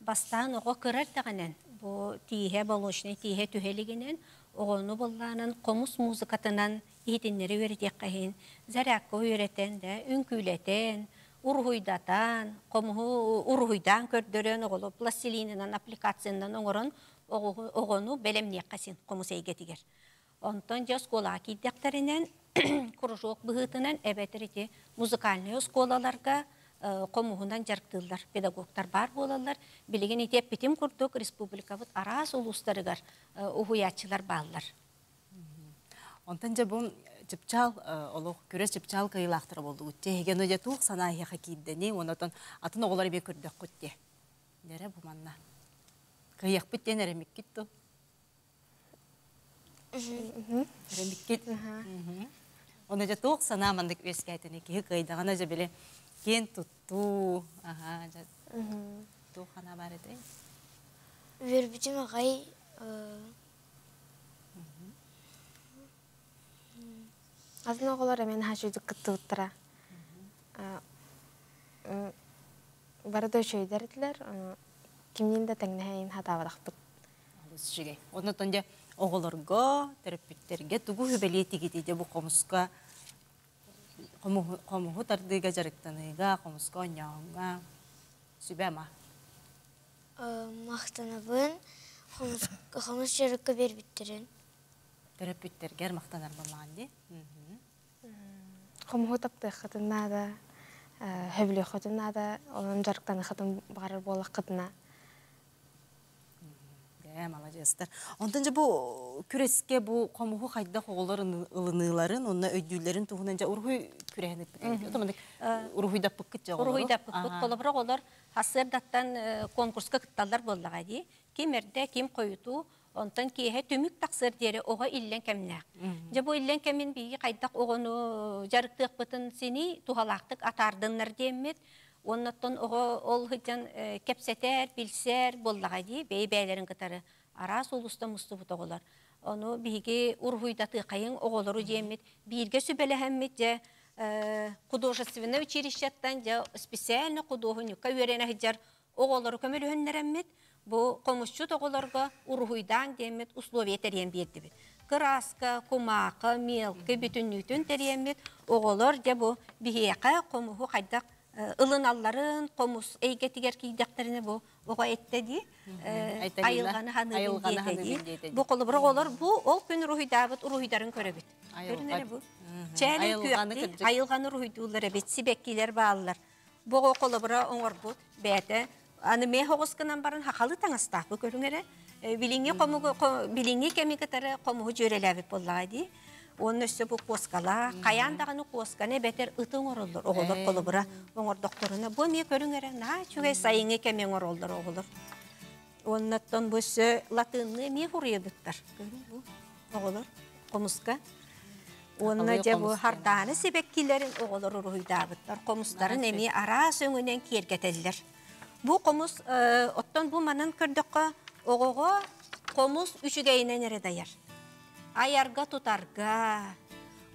бастаан оҕо кыра эрдэҕинэн бу тииһэ молочнай тииһэ түһэ илигинэн оҕону быллаанан хомус музыкатынан иһитиннэри үөрэтиэххэ иһин зарядка үөрэтэн да үҥкүүлэтэн уруһуйдатан хомуһу уруһуйдаан көрдөрөн оҕолор пластилинынан аппликациянан оҥорон оҕону бэлэмниэххэ син хомус эйгэтигэр онтон дьэ оскуолаҕа киирдэхтэринэн кружок быһыытынан эбэтэр ити музыкальнай оскуолаларга хомуһунан дьарыктыыллар педагогтар баар буолаллар билигин ити эппитим курдук республикабыт араас улуустарыгар уһуйааччылар бааллар Онтон дьэ бу чыпчаал олох күрэс чыпчаал кыайыылаахтара буоллугут дии. Эһиги дьэ туох санаа эһиэхэ киирдэний уонна отон атын оҕолор эмиэ көрдөххүт дии. Дэрэ бу манна. Кыайыахпыт диэн эрэммиккит дуу? Эрэммиккит. Оны дьэ туох санаа маннык үөскээтини киһи кыайдаҕына дьэ били киэн туттуу аха дьэ туох санаа баар этэй? Үөрбүтүм аҕай Атын оҕолор эмиэ наһаа үчүгэйдик кыттыбыттара. Бары да үчүгэйдэр этилэр, кимниин да тэҥнэһэ иһин хатаабатахпыт. Олус үчүгэй. Оннотон дьэ оҕолорго, төрөппүттэргэ тугу сүбэлиэтигитий дьэ бу хомуска хомуһу тардыыга дьарыктаныыга, хомуска оонньооһуҥҥа сүбэ-ама? Махтанабын хомус дьарыкка биэрбиттэрин. Төрөппүттэргэр махтанар буоллаҕын дии. Хомуһу таптыаххытын наада, сөбүлүөххүтүн наада, онон дьарыктаныаххытын баҕарар буоллаххытына. Ээ, маладьыастар. Онтон дьэ бу күрэскэ бу хомуһу хайдах оҕолор ылыныыларын уонна өйдүүллэрин туһунан дьэ уруһуй күрэһин ыппыт. Отомандык уруһуйдаппыккыт дьэ оҕолору. Уруһуйдаппыппыт. Холобура оҕолор сарсыардаттан конкурска кытталлар буоллаҕа дии. Ким эрдэ, ким хойутуу. Онтон киэһэ түмүк тахсыар диэри оҕо иллэҥ кэмнээх. Дьэ бу иллэҥ кэмин биһиги хайдах оҕону дьарыктыахпытын сини туһалаахтык атаардыннар диэммит. Уоннаттан оҕо ол сылдьан кэпсэтэр, билсэр буоллаҕа дии, бэйэ-бэйэлэрин кытары араас улуустан мустубут оҕолор. Ону биһиги уруһуйдатыаххайыҥ оҕолору диэммит бииргэ сүбэлэһэммит дьэ художественнай училищеттан дьэ специально худуоһунньукка үөрэнэ сылдьар оҕолору көмөлөһүннэрэммит бу хомусчут оҕолорго уруһуйдаан диэммит условия тэрийэн биэрдибит. Кырааска, кумаахы, мелкий бүтүннүүтүн тэрийэммит оҕолор дьэ бу биһиэхэ хомуһу хайдах ылыналларын хомус эйгэтигэр киирдэхтэринэ бу оҕо эттэ дии айылҕаны ханыыбын диэтэ дии. Бу холобура оҕолор бу ол күн уруһуйдаабыт уруһуйдарын көрөбүт. Көрүнэрэ бу. Чээлин күөхтүү айылҕаны уруһуйдууллар эбит, сибэккилэр бааллар. Бу оҕо холобура оҥорбут бэйэтэ аны мээ оҕус гынан баран хахалы таҥастаах бу көрүҥ эрэ. Билиҥҥи хомугу билиҥҥи кэми кытары хомуһу дьүөрэлээбит буоллаҕа дии. Уонна өссө бу куоскалаах, хайаан даҕаны куосканы эбэтэр ыты оҥороллор оҕолор холобура оҥордохторуна бу эмиэ көрүҥ эрэ наһаа үчүгэй сайыҥҥы кэми оҥороллор оҕолор. Уоннаттан бу өссө латыынныы эмиэ хуруйабыттар. Көрүҥ бу оҕолор хомуска. Уонна дьэ бу хардааны сибэккилэрин оҕолор уруһуйдаабыттар. Хомустарын эмиэ араас өҥүнэн киэргэтэллэр. Бу хомус оттон бу манан көрдөххө оҕоҕо хомус үчүгэйинэн эрэ дайар. Айарга-тутарга,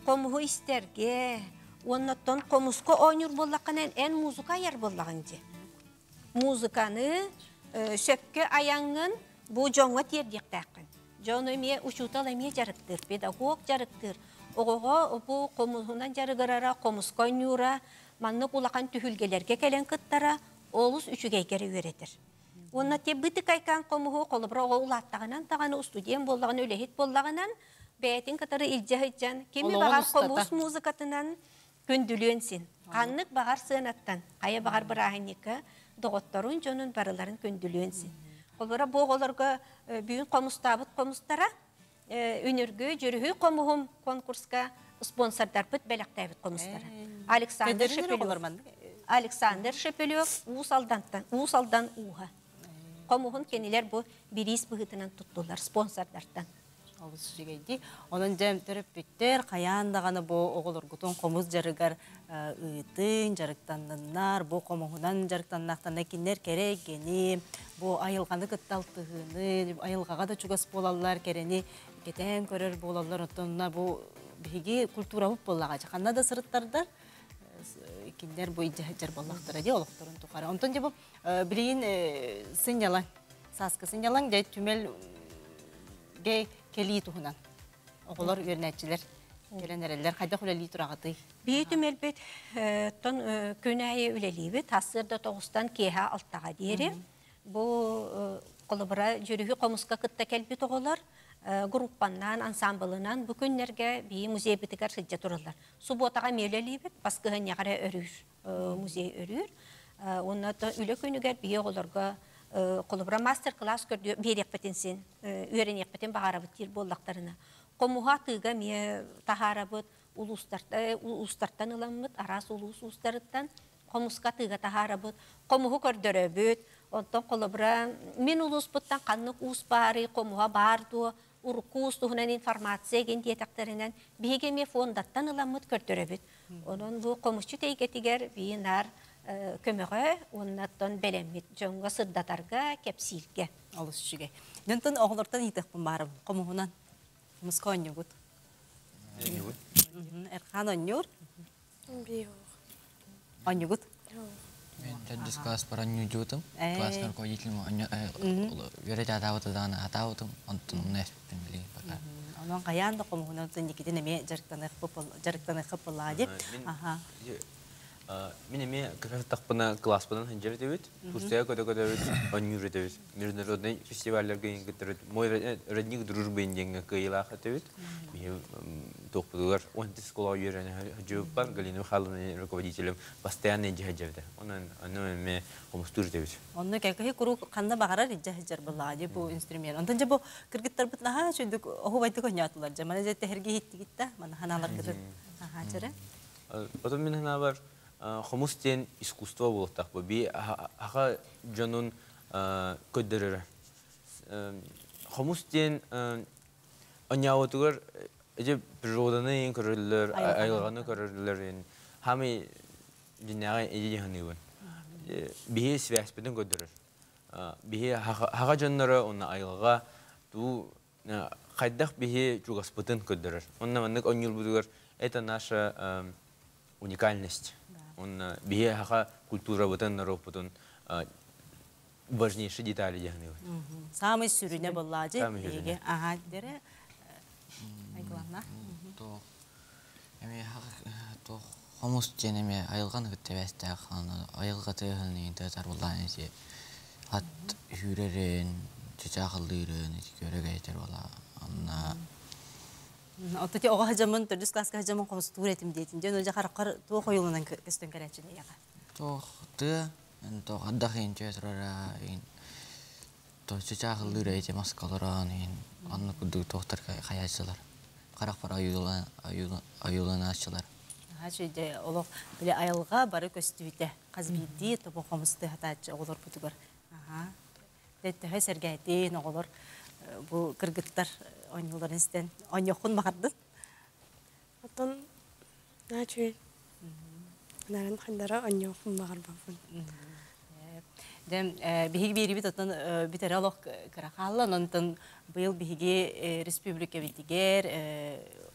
хомуһу истэргэ, уонна оттон хомуска оонньуур буоллаххына эн музыка айар буоллаҕыҥ дии. Музыканы сөпкө айаҥҥын бу дьоҥҥо тиэрдиэхтээххин. Дьону эмиэ учуутал эмиэ дьарыктыыр, педагог дьарыктыыр. Оҕоҕо бу хомуһунан дьарыгырара, хомуска оонньуура, маннык улахан түһүлгэлэргэ кэлэн кыттара олус үчүгэйгэ эрэ үөрэтэр. Уонна те бытыкайкаан хомуһу холобура оҕо улааттаҕынан даҕаны устудьуон буоллаҕына, үлэһит буоллаҕынан бэйэтин кытары илдьэ сылдьан кими баҕар хомус музыкатынан күндүлүөн син. Ханнык баҕар сыанаттан, хайа баҕар бырааһынньыкка доҕотторун дьонун барыларын күндүлүөн син. Холобура бу оҕолорго бүгүн хомустаабыт хомустара Үнүргү Дьүрүһүй хомуһум конкурска спонсордарбыт бэлэхтээбит хомустара. Александр Шепелев. Александр Шепелев Уус Алдантан, Уус Алдан ууһа. Хомуһун кинилэр бу бириис быһыытынан туттулар спонсордартан. Олус үчүгэйдии. Онон дьэ төрөппүттэр хайаан даҕаны бу оҕолоргутун хомус дьарыгар ыытын, дьарыктанныннар, бу хомуһунан дьарыктаннахтарына кинилэр кэрэ эйгэни, бу айылҕаны кытта алтыһыыны, айылҕаҕа да чугас буолаллар, кэрэни кэтээн көрөр буолаллар. Оттон бу биһиги культурабыт буоллаҕа ханна да сырыттардар кинилэр бу илдьэ буоллахтара дии олохторун тухары. Онтон дьэ бу билигин сынньалаҥ, сааскы сынньалаҥ дьэ түмэл кэлии туһунан оҕолор үөрэнээччилэр кэлэн эрэллэр хайдах үлэлии тураҕытый? Биһи түмэлбит тон күн аайы үлэлиибит. Сарсыарда тоҕустан киэһэ алтаҕа диэри. Бу холобура дьүрүһү хомуска кытта кэлбит оҕолор группаннан, ансамблынан бу күннэргэ биһи музейбытыгар сылдьа тураллар. Субуотаҕа эмиэ үлэлиибит, баскыһынньаҕа эрэ өрүүр музей өрүүр. Уонна үлэ күнүгэр биһи оҕолорго холобура мастер-класс биэриэхпитин син үөрэниэхпитин баҕарабыт диир буоллахтарына хомуһу атыыга эмиэ таһаарабыт улуустартан ыламмыт араас улуус уустарыттан хомуска атыыга таһаарабыт хомуһу көрдөрөбүт онтон холобура мин улууспуттан ханнык уус баарый хомуһа баар дуо урукку уус туһунан информация гин диэтэхтэринэн биһиги эмиэ фондаттан ыламмыт көрдөрөбүт онон бу хомусчут эйгэтигэр биһи наар көмөҕө уоннаттан бэлэммит дьоҥҥо сырдатарга кэпсииргэ олус үчүгэй дьонтон оҕолортон ыйытыахпын баарым хомуһунан хомуска оонньугут Эрхан оонньуур оонньугут Мен төрдүс класс бар оонньуутум. Классный руководитель үөрэтэ атаабыта даҕаны атаабытым. Онтон умна эспиппин билигин пока. Онон хайаан да хомуһунан никитин эмиэ дьарыктаныахха буоллаҕа дии. Аха. Мин эмиэ кыратахпына класспынан сылдьар этибит. Турция көтө-көтөбүт, оонньуур этибит. Международный фестивалларга кыттарбыт. Мой родник дружбы диэҥҥэ кыайыылаах этибит. Туохпутугар он школа үөрэнэ сылдьыбыппар Галина Михайловна руководителем постоянно илдьэ сылдьабыта. Онон ону эмиэ хомустуур этибит. Онно кэкэһи куруук ханна баҕарар илдьэ сылдьар буоллаҕа дии бу инструмент. Онтон дьэ бу кыргыттарбыт наһаа үчүгдүк оһуобайдык оонньоотулар дьэ. Маны дьэ тэһэргэ иһиттигит да маны ханааларгытын аһаа чэрэ. Потом мин санаабар хомус диэн искусство буолуохтаах бу. Би аха дьонун көрдөрөрө. Хомус диэн онньаабытыгар эдьэ природаны көрөллөр, айылҕаны көрөллөр. Хами дьиннээҕи эдьи ханыыбын. Биһи связьпытын көрдөрөр. Биһи хаға дьонноро онна айылҕа туу хайдах биһи чугаспытын көрдөрөр. Онна маннык онньулбутугар это наша уникальность. Онна биһи хаха культурабытын, народпутун важнейшие детали дьаһаныыбыт. Самый сүрүнэ боллаажы. Биһиги аха дере айгыланна. Тоох эми тоох хомус диэн эми айылҕаны кытта бэстээх айылҕа тыаһын тыатар буллаан ити ат үүрэрин, чычаахыллыырын ити көрөгөйтер була. Онна Отто оҕо хажамын төрдүс класска хажамын хомустуур этим диэтин. Дьон ожа хараккар туох ойулунан көстөн кэрээччини яга. Тоох тыа тоох аддах ин чөтөрө ин то чычаахыллыыр эти маскаларан ин анны кудук тоохтар хаячылар. Харахпар аюланаачылар. Хачы олох биле айылга бары көстүүтэ. Хаз бидди тобо хомусты хатаачы оҕолор бутугар. Аха. Теттеһэ сэргээтин оҕолор бу кыргыттар онньуларын истен онньохун бахардын. Оттон наачуй. Наран хандара онньохун баҕарбаппын. Дем биһиги биэрибит оттон бүтэре олох кырахааллан онтон быйыл биһиги республика битигер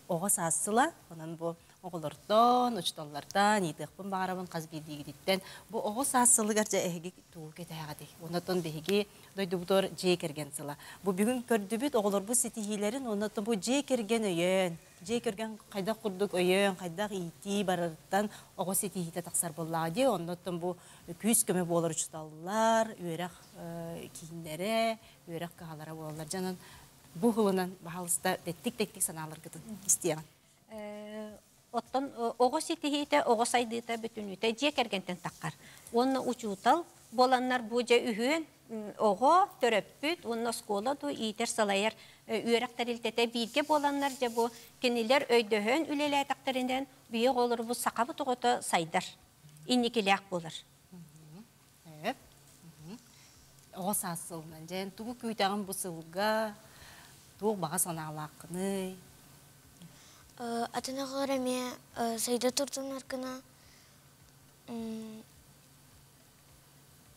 оҕо саассыла онон бу оҕолортон, учталлартан, иитыахпын баарабын хас биирдиигититтэн бу оҕо саассылыгар дьэ эһиги туу кэтэһэҕити. Онотон биһиги дойдубутугар дьиэ кэргэн сыла. Бу бүгүн көрдүбүт оҕолорбут ситиһиилэрин онотон бу дьиэ кэргэн өйөөн, дьиэ кэргэн хайдах курдук өйөөн, хайдах иитии барарыттан оҕо ситиһиитэ тахсар буоллаҕа дии. Оннуттан бу күүс көмө буолар учуталлар, үөрэх кииннэрэ, үөрэх кыһалара буолаллар. Дьанан бу хылынан баһалыста тэттик-тэттик санааларгытын истиэҕин. Оттон оҕо ситиһиитэ, оҕо сайдыыта бүтүнүүтэ дьиэ кэргэнтэн таххар. Уонна учуутал буоланнар бу дьэ үһүөн оҕо төрөппүт уонна оскуола ду иитэр салайар үөрэх тэрилтэтэ бииргэ буоланнар дьэ бу кинилэр өйдөһөн үлэлээтэхтэринэн бүйэ оҕолорбут сахабыт оҕото сайдар. Инникилээх буолар. Оҕо саас сылынан дьэн тугу күүтэҕин бу сылга туох баҕа санаалааххыный? Атын оҕолор эмиэ сайда турдуннар гына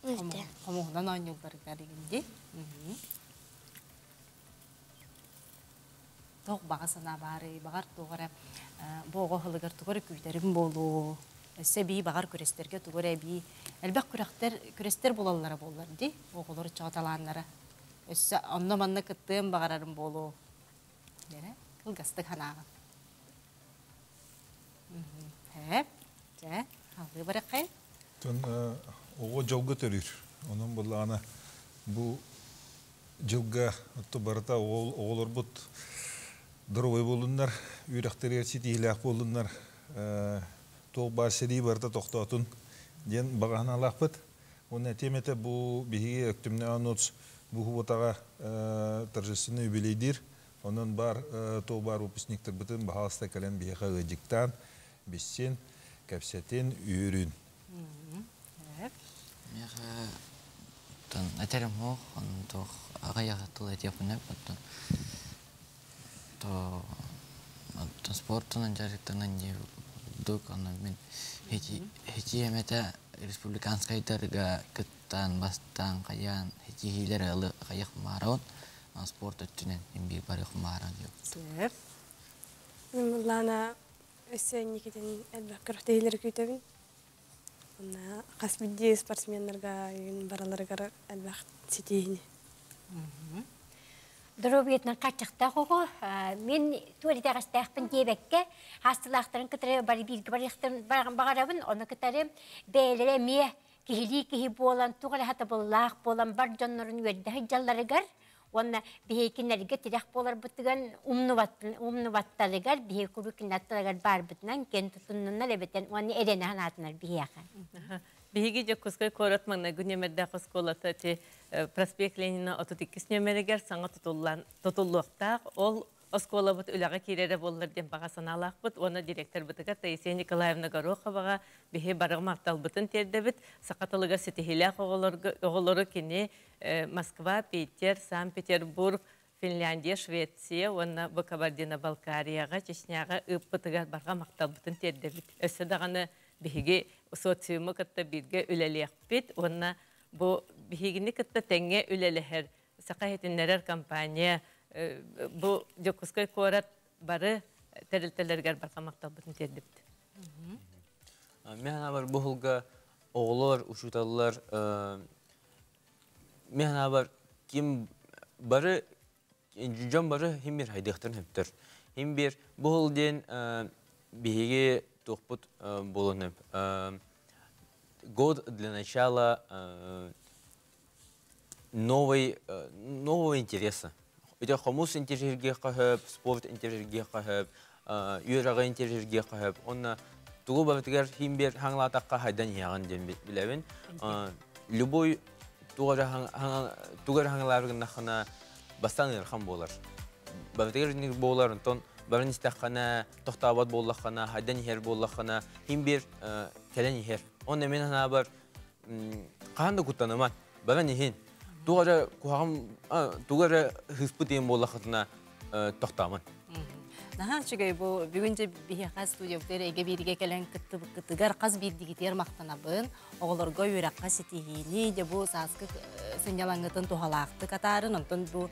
мүлтэ. Хомуһунан оонньуулларыгар игинди. Туох баҕа санаа баарый, баҕар туох эрэ бу оҕо ыһылыгар тугу эрэ күүтэрим буолуо. Өссө эбии баҕар күрэстэргэ тугу эрэ эбии элбэх күрэхтэр күрэстэр буолаллара буоллар дии оҕолор ыччаҕа талааннара. Өссө онно-манна кыттыам баҕарарым буолуо. Дэрэ кылгастык санааҕын. Хэп, чэ, алгыы барыаххайын. Тон оҕо дьолго төрүүр. Онон буоллаҕына бу дьылга отто барыта оҕолорбут доруобай буоллуннар, үөрэхтэригэр ситиһиилээх буоллуннар, туох баар сэрии барыта тохтоотун диэн баҕа санаалаахпыт. Уонна этиэм этэ бу биһиги Өктүмнээх НУЦ бу субуотаҕа торжественный юбилейдиир. Онон бар туох баар выпускниктарбытын баһаалыста кэлэн биһиэхэ ыалдьыктаан, биссин, кэпсэтин, үөрүн. Миэхэ тон этерим хоох, туох аҕыйах тыл этиэхпинэ оттон то оттон спортунан дьарыктанан дии курдук аны мин хити эмэтэ республиканскайдарга кыттан бастаан хайаан хитиһиилэри ылы хайах маарабын спорт өттүнэн имбиир барыах мааран Сөп. Мин Лана өссө инникитин элбэх күрэхтэһиилэри күүтэбин. Онна хас биирдии спортсменнарга бараларыгар элбэх ситиһини. Доруобуйатынан хааччахтаах оҕо мин туоритаҕастаахпын диэбэккэ хаастылаахтарын кытары бары бииргэ барыахтарын баҕарабын ону кытары бэйэлэрэ эмиэ киһилии киһи буолан туох эрэ хатабыллаах буолан бар дьоннорун үөрдэ сылдьалларыгар уонна биһиги тирэх буоларбытыгар умнубаттарыгар биһиги куруук кинилэр баарбытынан киэн тутуннуннар эбэтэн уонна эрэнэ санаатынар биһиэхэ. Биһиги Дьокуускай куорат маҥнайгы нүөмэрдээх оскуолата ити проспект Ленина 32 нүөмэригэр саҥа тутуллан тутуллуохтаах. Ол оскуолабыт үлэҕэ киирэрэ буоллар диэн баҕа санаалаахпыт уонна директорбытыгар Таисия Николаевна Гороховаҕа биһи барыга махталбытын тиэрдэбит. Саха тылыгар ситиһиилээх оҕолорго оҕолору кини Москва, Питер, Санкт-Петербург Финляндия, Швеция уонна бу Кабардино-Балкарияҕа, Чечняҕа ыыппытыгар барҕа махталбытын тиэрдэбит. Өссө даҕаны биһиги социуму кытта бииргэ үлэлиэхпит уонна бу биһигини кытта тэҥҥэ үлэлэһэр Саха иһитиннэрэр компания бу Дьокуускай куорат бары тэрилтэлэригэр барҕа махталбытын тиэрдибит. Мен санаабар бу сылга оҕолор, учууталлар мен санаабар ким бары дьон бары хим бир хайдыахтарын сөптөр. Хим бир бу сыл диэн биһиги туохпут буолуон сөп. Год для начала новой, нового интереса. Ити хомус интэриэһиргиэххэ сөп, спорт интэриэһиргиэххэ сөп, үөрэҕи интэриэһиргиэххэ сөп. Онно тугу барытыгар хим биэр хаҥлаатахха хайдан иһэҕин диэн билэбин. Любой тугу эрэ хаҥалаары гыннаххына бастаан ыарахан буолар. Барытыгар инник буолар, онтон баран истэххинэ, тохтообот буоллаххына, хайдан иһэр буоллаххына, хим биэр кэлэн иһэр. Онно мин санаабар хаһан да куттаныман, баран иһин. Туох эрэ куһаҕан, тугу эрэ ыһыспыт диэн буоллаххытына тохтоомун. Наһаа үчүгэй бу бүгүн дьэ биһиэхэ студиябытыгар эйгэ бииригэ кэлэн кыттыбыккытыгар хас биирдигитигэр махтанабын. Оҕолорго үөрэххэ ситиһиини, дьэ бу сааскы сынньалаҥҥытын туһалаахтык атаарын, онтон бу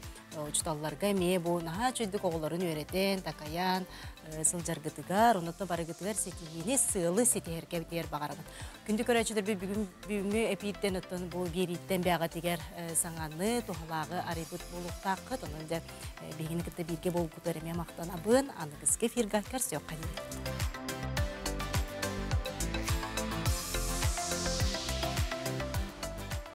учууталларга эмиэ бу наһаа үчүгдүк оҕолорун үөрэтэн, такайан сылдьаргытыгар, онуттан барыгытыгар ситиһиини, сыалы ситиһэргэ баҕарабын. Күндү көрөөччүлэрбит бүгүн бүгүҥҥү эпииртэн оттон бу биэрииттэн бэҕэтигэр саҥаны, туһалааҕы арыйбыт буолуохтааххыт. Онон дьэ биһигини кытта бииргэ буолбутугар эмиэ махтанабын. Аныгыскы эфирга көрсүөххэ диэри.